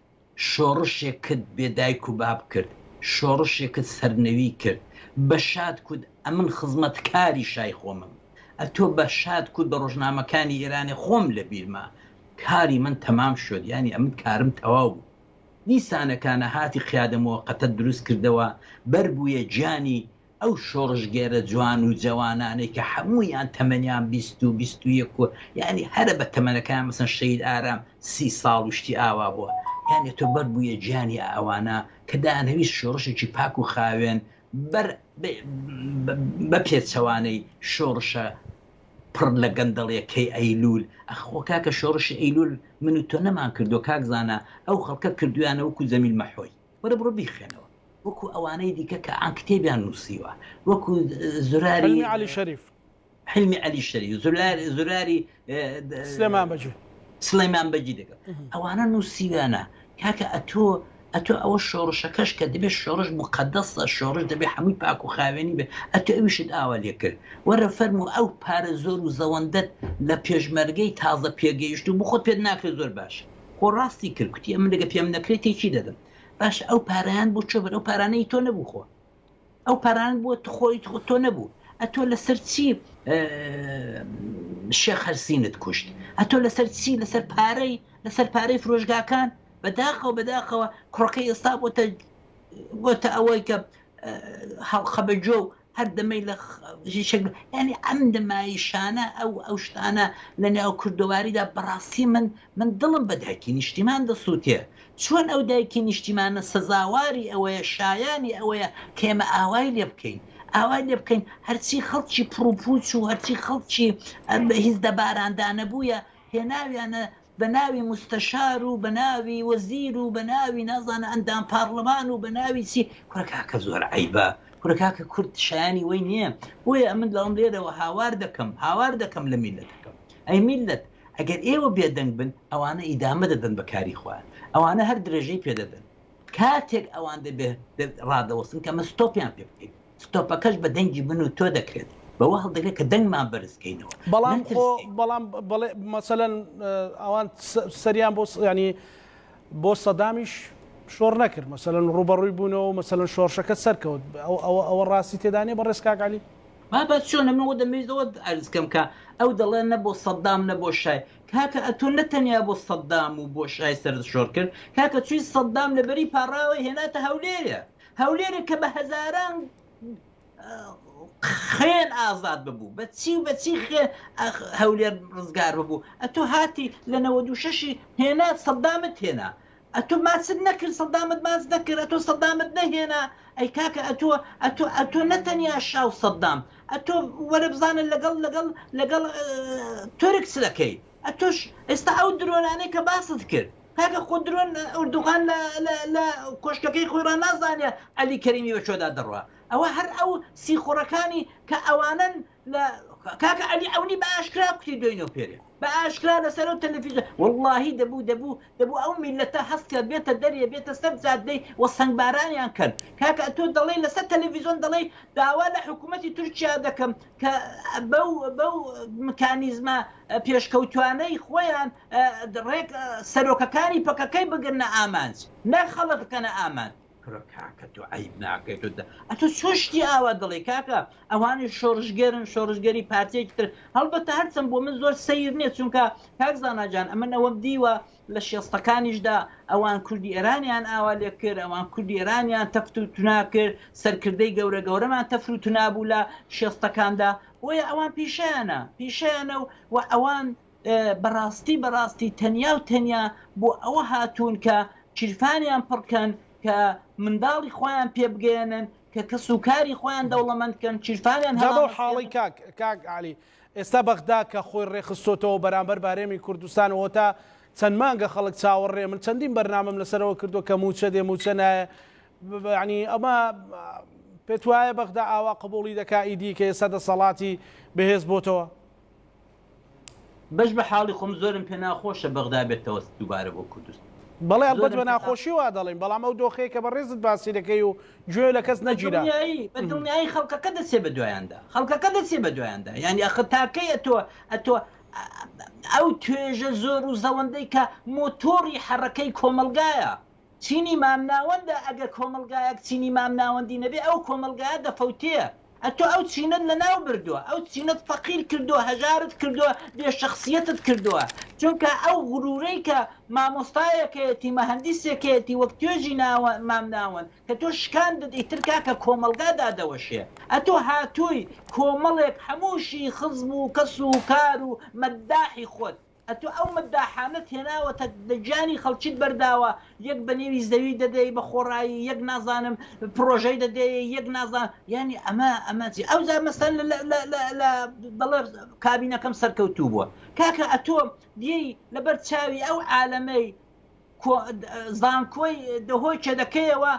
شۆڕشێکت بێ دایک و باب کرد شۆڕشێکت سەرنەوی کرد بە شاد کوت ئەمن خزمەتکاری شای خۆمم ئەتۆ بە شاد کوت بە ڕۆژنامەکانی ئێرانێ خۆم لە بیرمە کاری من تەمام شد یانی ئەمن کارم تەواو بوو دیسانەکانە هاتی قیادە موەقەتەت دروست کردەوە بەر بوویە گیانی ئەو شۆڕشگێرە جوان و جەوانانەی کە هەموویان تەمەنیان 20 و 21 و یانی هەرە بە تەمەنەکان مەسەن شەهید ئارام سی ساڵ و شتی ئاوا بووە یانی تۆ بەر بوویە گیانی ئەوانە کە دەیانهەویست شۆڕشێکی پاک و خاوێن بەر بە پێچەوانەی شۆڕشە پڕ لە گەندەڵیەکەی ئەیلول ئەخ خۆ کاکە شۆڕشی ئەیلول من و تۆ نەمان کردووە کاک زانا ئەو خەڵکە کردویانە وەکو جەمیل مەحۆی وەرە بڕۆ بیخوێنەوە وەکو ئەوانەی دیکە کە ئان کتێبیان نووسیوە وەکو زراری حلمی عەلی شەریف. حلمی عەلی شەریف زراری زراری سلێمان بەگی. سڵیمان بەگی دەکەم ئەوانە نووسیویانە کاکە ئەتۆ ئەتۆ ئەوە شۆڕشەکەش کە دەبێت شۆڕش مقدەسە شۆڕش دەبێت هەمووی پاک و خاوێنی بێ ئەتۆ ئەویشت ئاوا لێ کرد وەرە فەرموو ئەو پارە زۆر و زەوەندەت لە پێشمەرگەی تازە پێگەیشت و بخۆت پێت ناکرێت زۆر باش خۆ ڕاستی کرد کوتی ئەمن لەگە پێم نەکرێت تێکی دەدەم باشە ئەو پارەیان بۆ چۆ بەر ئەو پارانەی تۆ نەبوو خۆ ئەو پارانە بۆ خۆی تۆ نەبوو ئەتۆ لەسەر چی شێخ هەرسینت کوشت ئەتۆ لەسەر چی لەسەر پارەی لەسەر پارەی فرۆشگاکان بەداخەوە بەداخەوە کوڕەکەی ئێستا بۆتە بۆتە ئەوەی کە هەڵقە بە جۆ و هەر دەمەی لە شێک ینی ئەم نمایشانە ئەو ئەو شتانە لە ناو کوردەواریدا بەڕاستی من من دڵم بە دایکی نیشتیمان دەسووتێ چۆن ئەو دایکی نیشتیمانە سەزاواری ئەوەیە شایانی ئەوەیە کە ئێمە ئاوای لێ بکەین ئاوای لێ بکەین هەرچی خەڵکی پڕوپوچ و هەرچی خەڵکی هیچ دەباراندا نەبوویە هێناویانە بە ناوی موستەشار و بە ناوی وەزیر و بە ناوی نازانە ئەندام پارلەمان و بە ناوی چی کورە کاکە زۆر عەیبە کورە کاکە کورد شایانی وەی نییە بۆیە ئەمن لەڵم لێرەوە هاوار دەکەم هاوار دەکەم لە میلەتەکەم ئەی میلەت ئەگەر ئێوە بێدەنگ بن ئەوانە ئیدامە دەدەن بە کاری خۆیان ئەوانە هەر درێژەی پێدەدەن کاتێک ئەوان دەبێ ڕادەوەستن کە ئەمە ستۆپیان پێ بکەین ستۆپەکەش بە دەنگی من و تۆ دەکرێت بەوە هەڵدەگرێت کە دەنگمان بەرز کەینەوە بەڵام خۆ بەڵام بەڵێ مەسەلەن ئەوان سەریان بۆ ینی بۆ سەدامیش شۆڕ نەکرد مەسەلەن ڕوبەڕووی بوونەوە مەسەلەن شۆڕشەکە سەرکەوت ئەوە ئەوە ڕاستی تێدانێ بەڕێز کاک عەلی بابە چۆنە من دەمەوێت ئەوە عەرز کەم کە ئەو دەڵێ نە بۆ سەدام نە بۆ شای کاکە ئەتۆ نە تەنیا بۆ سەدام و بۆ شای سەرت شۆڕ کرد کاکە چووی سەدام لەبەری پاڕاوە هێناتە هەولێرێ هەولێرێک کە بە هەزاران خوێن ئازاد ببوو بە چی و بە چی خوێن هەولێر ڕزگار ببوو ئەتۆ هاتی لە 96 هێنا سەدامت هێنا ئەتۆ ماچت نەکرد سەدامت ماچ نەکرد ئەتۆ سەدامت نەهێنا ئەی کاکە ئەتۆ ئەتۆ ئەتۆ نەتەنیا شا و سەدام ئەتۆ وەرە بزانە لەگەڵ لەگەڵ لەگەڵ تورک چ دەکەی ئەتۆش ئێستا ئەو درۆنانەی کە باست کرد کاکە خۆ درۆن ئەردوغان لە لە لە کۆشکەکەی خۆی ڕا نازانێ عەلی کەریمی بە کوێدا دەڕوا ئەوە هەر ئەو سیخوڕەکانی کە ئەوانەن لە. کاکە عەلی عەونی بە ئاشکرا کوتی دوێنێ و پێرێ بە ئاشکرا لەسەر ئەو تەلەفیزیۆن وەڵاهی دەبوو دەبوو دەبوو ئەو میللەتە هەستکە بێتە دەرێ بێتە سەر جادەی و سەنگبارانیان کەن کاکە ئەتۆ دەڵێی لەسەر تەلەفیزیۆن دەڵێی داوا لە حکوومەتی تورکیا دەکەم کە بەو بەو مکانیزمە پێشکەوتوانەی خۆیان ڕێک سەرۆکەکانی پەکەکەی بگرنە ئامانج نەک خەڵک بکەنە ئامانج. کورە کاکە تۆ عەیب ناکەی تۆ ئەتۆ چۆن شتی ئاوا دەڵێی کاکە ئەوانیش شۆڕشگێرن شۆڕشگێری پارتیەکی تر هەڵبەتە هەرچەند بۆ من زۆر سەیر نییە چونکە کاک زانا جان ئەمن ئەوەم دیوە لە شێستەکانیشدا ئەوان کوردی ئێرانیان ئاوا لێ کرد ئەوان کوردی ئێرانیان تەفت و تونا کرد سەرکردەی گەورە گەورەمان تەفر و تونا بوو لە شێستەکاندا بۆیە ئەوان پیشەیانە پیشەیانە و و ئەوان بەڕاستی بەڕاستی تەنیا و تەنیا بۆ ئەوە هاتوون کە کیرفانیان پڕکەن کە منداڵی خۆیان پێ بگەیەنن کە کەس و کاری خۆیان دەوڵەمەند کەن کیرفانیان جا بەو حاڵەی کاک کاک عەلی ئێستا بەغدا کە خۆی ڕێکخستۆتەوە بەرامبەر بە هەرێمی کوردستان و تا چەند مانگە خەڵک چاوەڕێ من چەندین بەرنامەم لەسەرەوە کردووە کە مووچە دێ مووچە نایە یعنی ئەمە پێت وایە بەغدا ئاوا قبوڵی دەکا ئیدی کە ئێستا دەسەڵاتی بەهێز بۆتەوە؟ بەش بە حاڵی خۆم زۆرم پێ ناخۆشە بەغدا بێتەوە دووبارە بۆ کوردستان. بەڵێ ئەڵبەت بە ناخۆشی وا دەڵێین بەڵام ئەو دۆخەی کە بەڕێزت باسی دەکەی و گوێ لە کەس نەگیرا. بە دڵنیایی خەڵکەکە دەچێ بە دوایاندا خەڵکەکە دەچێ بە دوایاندا یانی ئەخر تا کەی ئەتۆ ئەتۆ ئەو توێژە زۆر و زەوەندەی کە مۆتۆڕی حەڕەکەی کۆمەڵگایە چینی مامناوەندە ئەگەر کۆمەڵگایەک چینی مامناوەندی نەبێ ئەو کۆمەڵگایە دەفەوتێ ئەتۆ ئەو چینەت لەناو بردووە ئەو چینەت فەقیر کردووە هەژارت کردووە بێ شەخسیەتت کردووە چونکە ئەو غرورەی کە مامۆستایەکەیەتی مەهەندیسێکەیەتی وەک توێژی ناوە مامناوەند کە تۆ شکاندت ئیتر کاکە کۆمەڵگا دادەوەشێ ئەتۆ هاتووی کۆمەڵێک هەمووشی خزم و کەس و کار و مەداحی خۆت ئەتۆ ئەو مەداحانەت هێناوەتە لە گیانی خەڵکیت بەرداوە یەک بە نێوی زەوی دەدەی بە خۆڕایی یەک نازانم پڕۆژەی دەدەی یەک نازان یانی ئەمە ئەمە چی ئەوجا مەسەن لە لە لە لە دەڵێ کابینەکەم سەرکەوتوو بووە کاکە ئەتۆ دێی لەبەر چاوی ئەو عالەمەی زانکۆی دهۆکێ دەکەیەوە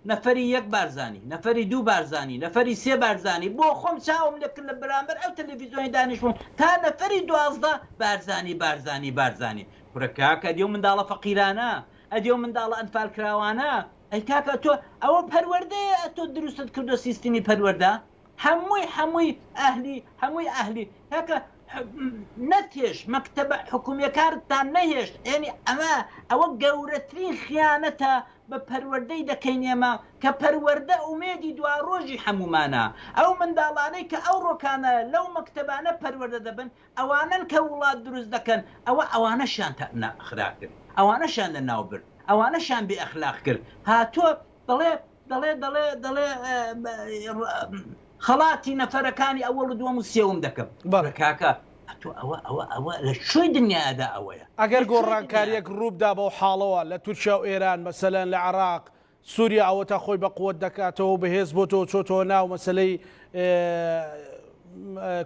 نەفەری یەک بارزانی، نەفەری دوو بارزانی، نەفەری سێ بارزانی، بۆ خۆم چاوم لێ کرد لە بەرامبەر ئەو تەلەفیزیۆنەی دانیشتبووم تا نەفەری 12 بارزانی بارزانی بارزانی. کورە کاکە ئەدی ئەو منداڵە فەقیرانە، ئەدی ئەو منداڵە ئەنفالکراوانە، ئەی کاکە تۆ ئەوە پەروەردەیە ئەتۆ دروستت کردوە سیستمی پەروەردە هەمووی هەمووی ئەهلی هەمووی ئەهلی کاکە نەتهێشت مەکتەبە حکومیەکانتان نەهێشت یعنی ئەمە ئەوە گەورەترین خیانەتە بە پەروەردەی دەکەین ئێمە کە پەروەردە ئومێدی دواڕۆژی هەموومانە ئەو منداڵانەی کە ئەوڕۆکانە لەو مەکتەبانە پەروەردە دەبن ئەوانەن کە وڵات دروست دەکەن ئەوە ئەوانەشیان خراپ کرد ئەوانەشیان لە ناو برد ئەوانەشیان بێ ئەخلاق کرد هاتووە دەڵێ دەڵێ دەڵێ دەڵێ خەڵاتی نەفەرەکانی ئەوەڵ و دووەم و سێوم دەکەم بەڵێ کاکە ئەتۆ ئەوە ئەوە ئەوە لە کوێی دنیادا ئەوەیە ئەگەر گۆڕانکاریەک ڕووبدا بەو حاڵەوە لە تورکیا و ئێران مەسەلەن لە عێراق سوریا ئەوەتا خۆی بە قوت دەکاتەوە و بەهێز بۆتەوە چۆتەوە ناو مەسەلەی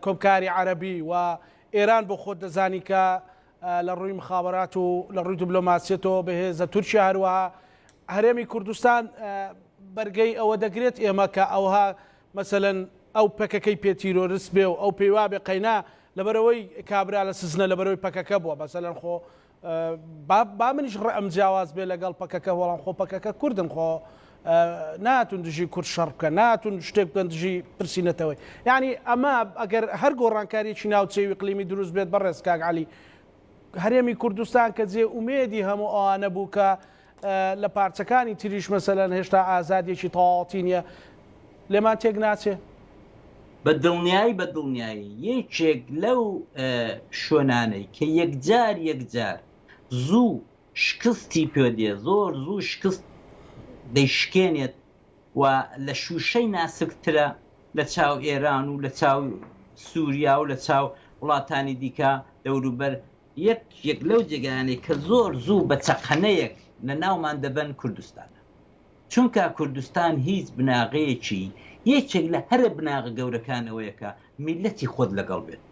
کۆمکاری عەرەبی و ئێران بۆ خۆت دەزانی کە لە ڕووی مخابرات و لە ڕووی دبلۆماسیەتەوە بەهێزە تورکیا هەروەها هەرێمی کوردستان بەرگەی ئەوە دەگرێت ئێمە کە ئەوها مەسەلەن ئەو پەکەکەی پێ تیرۆرست بێ و ئەو پێی وابێ قەینا لەبەرئەوەی کابرا لە سجنە لەبەرئەوەی پەکەکە بووە مەسەلەن خۆ با با منیش ڕەئم جیاواز بێ لەگەڵ پەکەکە وەڵام خۆ پەکەکە کوردن خۆ ناتون دژی کورد شەڕ بکەن ناتون شتێک بکەن دژی پرسی نەتەوەی یعنی ئەمە ئەگەر هەر گۆڕانکاریی ناوچەی ئیقلیمی دروست بێت بەڕێز کاک عەلی هەرێمی کوردستان کە جێ ئومێدی هەموو ئەوانە بوو کە لە پارچەکانی تریش مەسەلەن هێشتا ئازادیەکی تەواوەتی نیە لێمان تێک ناچێ؟ بە دڵنیایی بە دڵنیایی یەکێک لەو شوێنانەی کە یەکجار یەکجار زوو شکستی پێ دێ زۆر زوو شکست دەیشکێنێت و لە شووشەی ناسکترە لە چاو ئێران و لە چاو سووریا و لە چاو وڵاتانی دیکە دەوروبەر یەکێک لەو جێگایانەی کە زۆر زوو بە چەقەنەیەک لە ناومان دەبەن کوردستانە. چونکا کوردستان هیچ بناغەیەکی، یەکێک لە هەرە بناغە گەورەکان ئەوەیە کە میللەتی خۆت لەگەڵ بێت.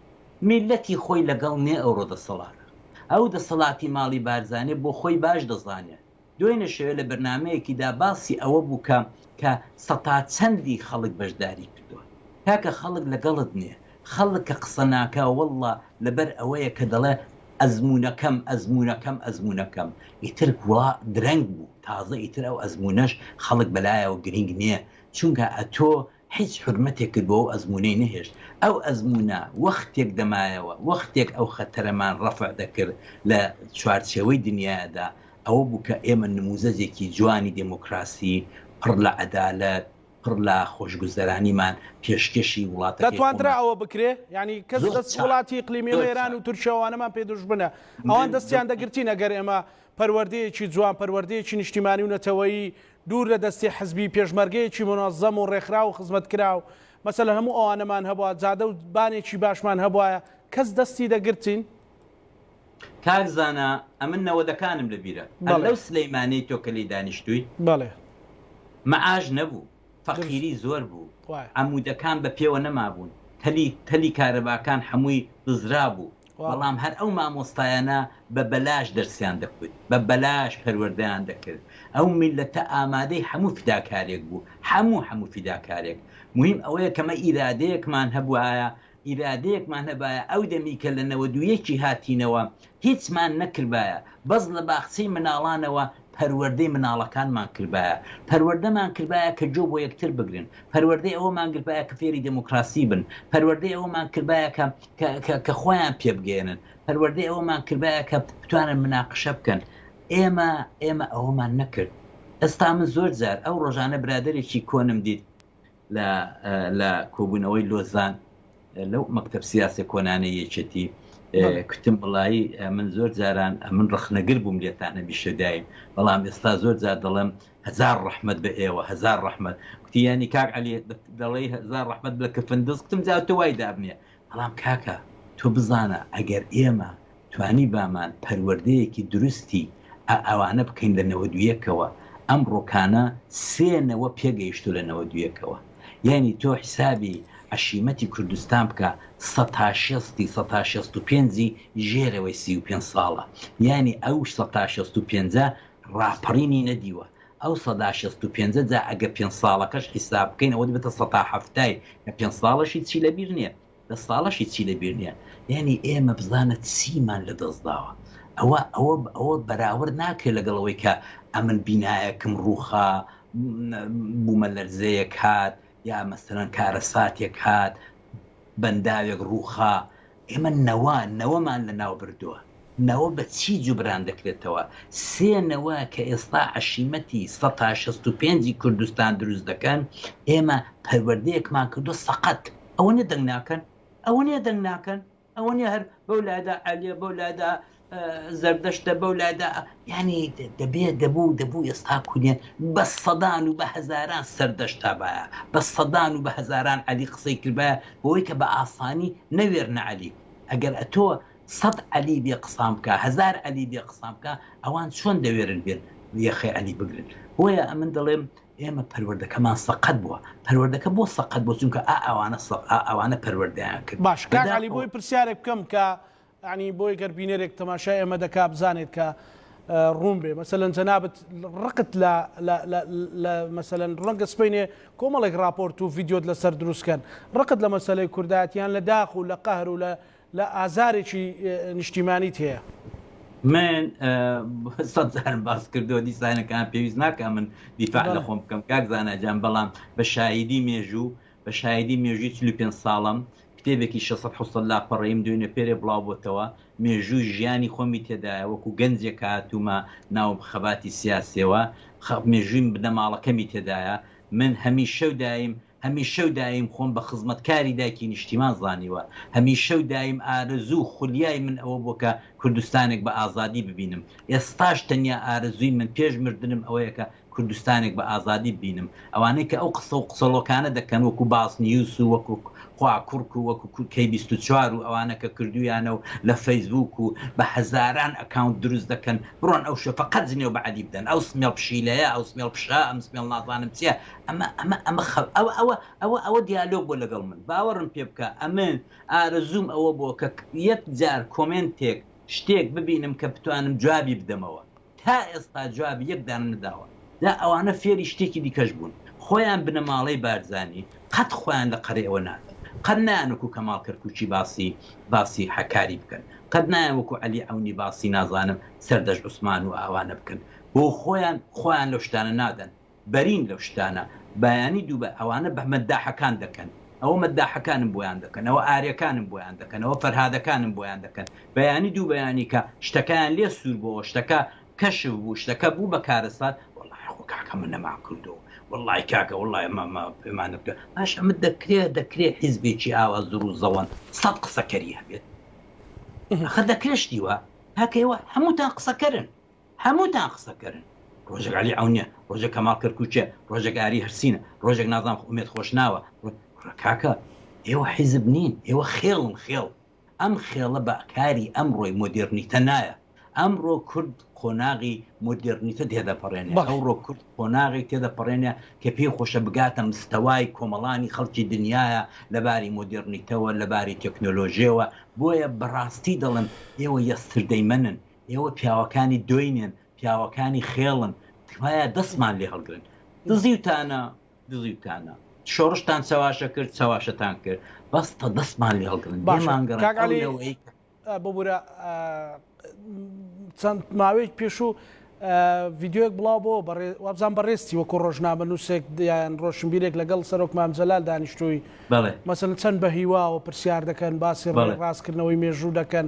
میللەتی خۆی لەگەڵ نێ ئەوڕۆ دەسەڵاتە. ئەو دەسەڵاتی ماڵی بارزانیە بۆ خۆی باش دەزانێ. دوێنێ شەوێ لە بەرنامەیەکیدا باسی ئەوە بوو کە کە سەتا چەندی خەڵک بەشداری کردووە. کاکە خەڵک لەگەڵت نیە. خەڵک کە قسە ناکا واللە لەبەر ئەوەیە کە دەڵێ ئەزموونەکەم ئەزموونەکەم ئەزموونەکەم ئیتر وڵا درەنگ بوو تازە ئیتر ئەو ئەزموونەش خەڵک بەلایەوە گرینگ نییە چونکە ئەتۆ هیچ حورمەتێکت بۆ ئەو ئەزموونەی نەهێشت ئەو ئەزموونە وەختێک دەمایەوە وەختێک ئەو خەتەرەمان ڕەفع دەکرد لە چوارچێوەی دنیادا ئەوە بوو کە ئێمە نموزەجێکی جوانی دێمۆکراسی پڕ لە عەدالەت پڕ لە خۆشگوزەرانیمان پێشکێشی وڵاتەکەی دەتواندرا خۆمان. ئەوە بکرێ؟ یانی کەس زۆر دەست چاک وڵاتی ئیقلیمی ئێمە زۆر ئێران چاک. و تورکیا ئەوانەمان پێ دوژمنە ئەوان من دەستیان دەگرتین ئەگەر ئێمە پەروەردەیەکی جوان پەروەردەیەکی نیشتیمانی و نەتەوەیی دوور لە دەستی حزبی پێشمەرگەیەکی مونەزەم و ڕێکخراو و خزمەتکراو مەسەلەن هەموو ئەوانەمان هەبوا جادە و بانێکی باشمان هەبوایە کەس دەستی دەگرتین؟ کاک زانا ئەمن نەوەدەکانم لە بیرە هەر بەڵێ. لەو سلەیمانیەی تۆ کە لێی دانیشتووی بەڵێ. مەعاش نەبوو دروست. فەقیری زۆر بوو وایە. عەمودەکان بە پێوە نەمابوون تەلی تەلی کارەباکان حەمووی دزرابوو واڵا. بەڵام هەر ئەو مامۆستایانە بە بەلاش دەرسیان دەکوت بە بەلاش پەروەردەیان دەکرد ئەو میللەتە ئامادەی حەموو فیداکارێک بوو حەموو حەموو فیداکارێک موهیم ئەوەیە کە مە ئیرادەیەکمان هەبوایە ئیرادەیەکمان هەبایە ئەو دەمی کە لە 91 ی هاتینەوە هیچمان نەکردبایە بەس لە باخچەی مناڵانەوە پەروەردەی مناڵەکانمان کردبایە پەروەردەمان کردبایە کە گۆ بۆ یەکتر بگرن پەروەردەی ئەوەمان گرتبایە کە فێری دێمۆکراسی بن پەروەردەی ئەوەمان کردبایە کە کە کە خۆیان پێ بگەیەنن پەروەردەی ئەوەمان کردبایە کە بتوانن مناقشە بکەن ئێمە ئێمە ئەوەمان نەکرد ئێستا من زۆر جار ئەو ڕۆژانە برادەرێکی کۆنم دیت لە لە کۆبوونەوەی لۆزان لەو مەکتەب سیاسە کۆنانەی یەکێتی کوتم وڵایی من زۆر جاران ئەمن ڕخنەگر بووم لێتان هەمیشە دایم بەڵام ئێستا زۆر جار دەڵێم هەزار ڕەحمەت بە ئێوە هەزار ڕەحمەت کوتی یانی کاک عەلی دەڵێی هەزار ڕەحمەت لە کفندز کوتم جا تۆ وای دابنێ بەڵام کاکە تۆ بزانە ئەگەر ئێمە توانیبامان پەروەردەیەکی دروستی ئا ئەوانە بکەین لە نەوەدویەکەوە ئەمڕۆکانە سێ نەوە پێگەیشتو لە نەوەدویەکەوە یانی تۆ حیسابی عەشیمەتی کوردستان بکە سەتا شێستی سەتا شێست و پێنجی ژێرەوەی 35 ساڵە یانی ئەو سەتا شێست و پێنجە ڕاپەڕینی نەدیوە ئەو سەدا شێست و پێنجە جا ئەگە پێنج ساڵەکەش حیساب بکەین ئەوە دەبێتە سەتا حەفتای کە پێنج ساڵەشی چی لەبیر نییە دە ساڵەشی چی لەبیر نییە یانی ئێمە بزانە چیمان لە دەست داوە ئەوە ئەوە ئەوە بەراورد ناکرێت لەگەڵ ئەوەی کە ئەمن بینایەکم ڕووخا بوومە لەرزەیەک هات یا مەسەلەن کارەساتێک هات بەنداوێک ڕووخا ئێمە نەوە نەوەمان لە ناو بردووە نەوە بە چی جوبران دەکرێتەوە سێ نەوە کە ئێستا عەشیمەتی سەتا 65 ی کوردستان دروست دەکەن ئێمە پەروەردەیەکمان کردووە سەقەت ئەوە نیە دەنگ ناکەن ئەوە نیە دەنگ ناکەن ئەوە نیە هەر بەو لادا عەلیە بەو لادا زەردەشتە بەو لادا یعنی دەبێ دەبوو دەبوو ئێستا کونێ بە سەدان و بە هەزاران سەردەشت تابایە بە سەدان و بە هەزاران عەلی قسەی کردبایە بۆی کە بە ئاسانی نەوێرنە عەلی ئەگەر ئەتۆ سەد عەلی بێ قسان بکە هەزار عەلی بێ قسان بکە ئەوان چۆن دەوێرن بێن یەخەی عەلی بگرن بۆیە ئەمن دەڵێم ئێمە پەروەردەکەمان سەقەت بووە پەروەردەکە بۆ سەقەت بووە چونکە ئا ئەوانە ئا ئەوانە پەروەردەیان کرد باش کاک عەلی بەداخەوە بۆی پرسیارێک بکەم کە یانی بۆی گەر بینەرێک تەماشای ئێمە دەکا بزانێت کە ڕوون بێ مەسەلەن جەنابت ڕقت لە لە لە لە مەسەلەن ڕەنگە سبەینێ کۆمەڵێک ڕاپۆرت و ڤیدیۆت لەسەر دروست کەن ڕقت لە مەسەلەی کوردایەتیان لە داخ و لە قەهر و لە لە ئازارێکی نیشتیمانیت هەیە. من سەد جارم باس کردووە دیسانەکان پێویست ناکا من دیفاع لە خۆم بکەم کاک زانا جان بەڵام بە شایدی مێژوو بە شایدی مێژووی 45 ساڵم کتێبێکی 600 700 لاپەڕەییم دوێنێ پێرێ بڵاو بۆتەوە مێژووی ژیانی خۆمی تێدایە وەکو گەنجێک هاتوومە ناو خەباتی سیاسیەوە مێژووی بنەماڵەکەمی تێدایە من هەمیشە و دایم هەمیشە و دایم خۆم بە خزمەتکاری دایکی نیشتیمان زانیوە، هەمیشە و دایم ئارەزوو و خولیای من ئەوە بووە کە کوردستانێک بە ئازادی ببینم، ئێستاش تەنیا ئارەزووی من پێش مردنم ئەوەیە کە کوردستانێک بە ئازادی ببینم. ئەوانەی کە ئەو قسە و قسەڵۆکانە دەکەن وەکو باس نیوس و وەکو خواکوڕک و وەکو کەی 24 و ئەوانە کە کردوویانە و لە فەیسبووک و بە هەزاران ئەکاونت دروست دەکەن بڕۆن ئەو شوێ فەقەت جنێو بە عەلی بدەن ئەو سمێڵ پشیلەیە ئەو سمێڵ پشە ئەم سمێڵ نازانم چیە ئەمە ئەمە ئەمە خە ئەوە ئەوە ئەوە ئەوە دیالۆگ بۆ لەگەڵ من باوەڕم پێ بکە ئەمن ئارەزووم ئەوە بۆ کە یەک جار کۆمێنتێک شتێک ببینم کە بتوانم جوابی بدەمەوە تا ئێستا جوابی یەک دانم نەداوە جا ئەوانە فێری شتێکی دیکەش بوون خۆیان بنەماڵەی بارزانی قەت خۆیان لە قەرەی ئەوە نادەن. قەت نایەن وەکو کەماڵ کەرکوکی باسی باسی حەکاری بکەن قەت نایەن وەکو عەلی عەونی باسی نازانم سەردەشت عوسمان و ئاوانە بکەن بۆ خۆیان خۆیان لەو شتانە نادەن بەرین لەو شتانە بایانی دووبە ئەوانە بە مەداحەکان دەکەن ئەوە مەداحەکانم بۆیان دەکەن ئەوە ئارێکانم بۆیان دەکەن ئەوە فەرهادەکانم بۆیان دەکەن بەیانی دوو بەیانی کە شتەکەیان لێ سوور بۆوە شتەکە کەشف بوو شتەکە بوو بە کارەسات وەڵای خۆ کاکە من نەمان کردو وەڵای کاکە وەڵای ئەمە ئەمە پێمان نەکرد باش ئەمە دەکرێ دەکرێ حیزبێکی ئاوا زڕ و زەوەند سەد قسەکەری هەبێت ئەخە دەکرێ شتی وا کاکە ئێوە هەمووتان قسەکەرن هەمووتان قسەکەرن ڕۆژێک عەلی عەونیە ڕۆژێک کەماڵ کەرکوکیە ڕۆژێک ئاری هەرسینە ڕۆژێک نازانم ئومێد خۆشناوە کاکە ئێوە حیزب نین ئێوە خێڵن خێڵ ئەم خێڵە بە کاری ئەمڕۆی مۆدێرنیتە نایە. ئەمڕۆ کورد قۆناغی مۆدێرنیتە تێدەپەڕێنێ. ئەوڕۆ کورد قۆناغێک تێدەپەڕێنێ کە پێی خۆشە بگاتە مستەوای کۆمەڵانی خەڵکی دنیایە لە باری مۆدێرنیتەوە، لە باری تێکنۆلۆژیەوە. بۆیە بە ڕاستی دەڵێم ئێوە یەستردەیمەنن، ئێوە پیاوەکانی دۆینێن، پیاوەکانی خێڵن، تکایە دەستمان لێ هەڵگرن. دزیوتانە، دزیوتانە شۆڕشتان چەواشە کرد چەواشەتان کرد بەس تە دەستمان لێ هەڵگرن باشە لێمان گەڕێن کاک ئەو عەلی نەوەی کە ببورە چەند ماوەیەک پێشوو ڤیدیۆیەک بڵاو بۆ وابزان بەڕێزتی وەکو ڕۆژنامە نووسێک یان ڕۆشنبیرێک لەگەڵ سەرۆک مام جەلال دانیشتووی بەڵێ مەسەلەن چەند بە هیواوە پرسیار دەکەن باسی بەڵێ ڕاستکردنەوەی مێژوو دەکەن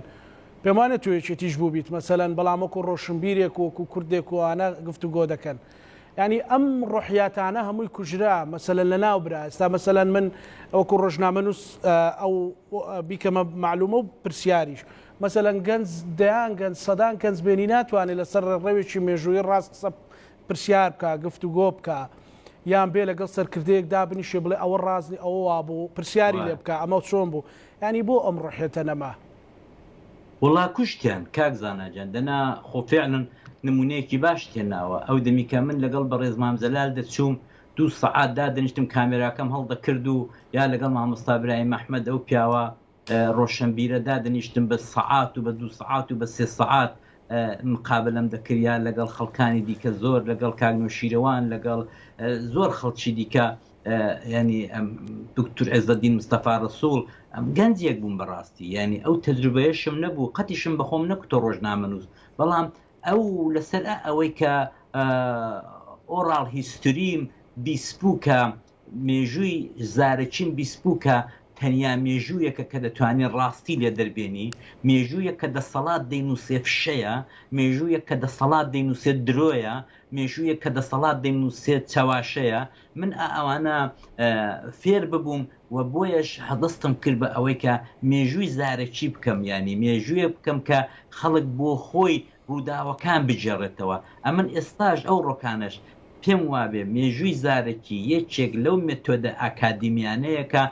پێم وانە تۆ یەکێتیش بووبیت مەسەلەن بەڵام وەکو ڕۆشنبیرێک و وەکو کوردێک و ئەوانە گفتوگۆ دەکەن یانی ئەم ڕۆحیاتانە هەمووی کوژرا مەسەلەن لەناو برا ئێستا مەسەلەن من وەکو ڕۆژنامەنووس ئەو بیکەمە معلومە و پرسیاریش مەسەلەن گەنج دەیان گەنج سەدان گەنج بێنی ناتوانێت لەسەر ڕێڕەوێکی مێژوویی ڕاست قسە پرسیار بکە گفتوگۆ بکە یان بێ لەگەڵ سەرکردەیەک دابنیشێ بڵێ ئەوە ڕاست نی ئەوە وابوو پرسیاری لێ بکە ئەمە چۆن بوو ینی بۆ ئەم ڕۆحێتە نەما وەڵا کوشتیان کاک زانا گیان دەنا خۆ فعلەن نمونەیەکی باشت هێناوە ئەو دەمی کە من لەگەڵ بەڕێز مام جەلال دەچووم دوو سەعات دادەنیشتم کامێراکەم هەڵدەکرد و یا لەگەڵ مامۆستا برایم ئەحمەد ئەو پیاوە ڕۆشنبیرە دادەنیشتم بە سەعات و بە دوو سەعات و بە سێ سەعات مقابلەم دەکرد یا لەگەڵ خەڵکانی دیکە زۆر لەگەڵ کاک نوشیرەوان لەگەڵ زۆر خەڵکی دیکە ینی دکتور عێزەدین مستەفا ڕسوڵ ئەم گەنجێک بووم بەڕاستی ینی ئەو تەجروبەیەشم نەبوو قەتیشم بەخۆم نەکوتە ڕۆژنامەنووس بەڵام ئەو لەسەر ئەوەی کە ئۆڕاڵ هیستوریم بیسپوو کە مێژووی زارەکیم بیسپوو کە تەنیا مێژوویەکە کە دەتوانێت ڕاستی لێ دەربێنی مێژوویەک کە دەسەڵات دەینووسێ فشەیە مێژوویەک کە دەسەڵات دەینووسێت درۆیە مێژوویەک کە دەسەڵات دەینووسێت چەواشەیە من ئا ئەوانە فێر ببووم و بۆیەش هەدەستم کرد بە ئەوەی کە مێژووی زارەکی بکەم یانی مێژوویەک بکەم کە خەڵک بۆ خۆی ڕووداوەکان بگێڕێتەوە ئەمن ئێستاش ئەو ڕۆکانەش پێم وابێ مێژووی زارەکی یەکێک لەو مێتۆدە ئاکادیمیانەیە کە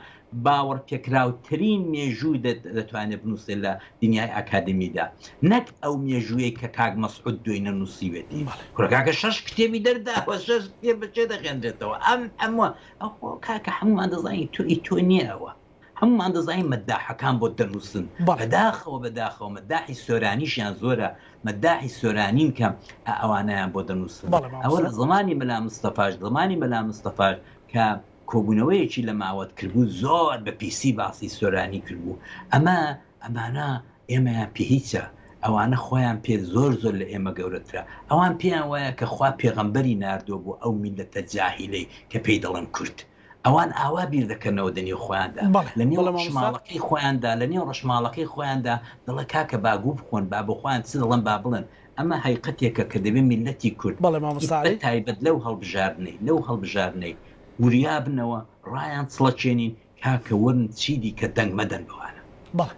باوەڕپێکراوترین مێژوو دەتوانێت بنووسێت لە دنیای ئاکادمیدا نەک ئەو مێژوویەی کە کاک مەسعود دوێنە نووسیوێتی کورە کاکە شەش کتێبی دەرداوە شەش کتێب بە کێ دەخوێنرێتەوە ئەم هەمووە ئەخۆ کاکە هەموومان دەزانین تۆ ئی تۆ نییە ئەوە هەموومان دەزانین مەداحەکان بۆت دەنووسن بەداخەوە بەداخەوە مەداحی سۆرانیشیان زۆرە مەداحی سۆرانین کە ئەوانیان بۆ دەنووسن ئەوە لە زمانی مەلا مستەفاش زمانی مەلا مستەفاش کە کۆبوونەوەیەکی لە ماوەت کردبوو زۆر بە پیسی باسی سۆرانی کردبوو ئەمە ئەمانە ئێمەیان پێ هیچە ئەوانە خۆیان پێ زۆر زۆر لە ئێمە گەورەترە ئەوان پێیان وایە کە خوا پێغەمبەری ناردووە بۆ ئەو میللەتە جاهیلەی کە پێی دەڵێن کورد ئەوان ئاوا بیر دەکەنەوە دە نێو خۆیاندا لە نێو ڕەشماڵەکەی خۆیاندا لە نێو ڕەشماڵەکەی خۆیاندا دەڵێ کاکە با گوو بخۆن با بۆ خۆیان چ دەڵێن با بڵێن ئەمە هەیقەتێکە کە دەبێ میللەتی کورد بەڵێ مامۆستا بە عەلی. تایبەت لەو هەڵبژاردنەی لەو هەڵبژاردنەی وریا بنەوە ڕایان چڵەکێنین کاکە وەرن چیدی کە دەنگ مەدەن بەوانە. بەڵێ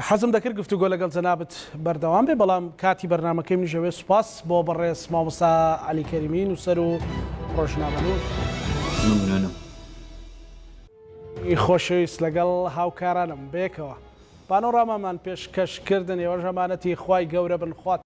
حەزم دەکرد گفتوگۆ لەگەڵ جەنابت بەردەوام بێ بەڵام کاتی بەرنامەکەی منیش ئەوێ سوپاس بۆ بەڕێز مامۆستا عەلی کەریمی نووسەر و ڕۆژنامەنووس. ممنونم. خۆشەویست لەگەڵ هاوکارانم بەیەکەوە پانۆرامامان پێشکەش کردن ئێوەش ئەمانەتی خوای گەورە بن خواتان.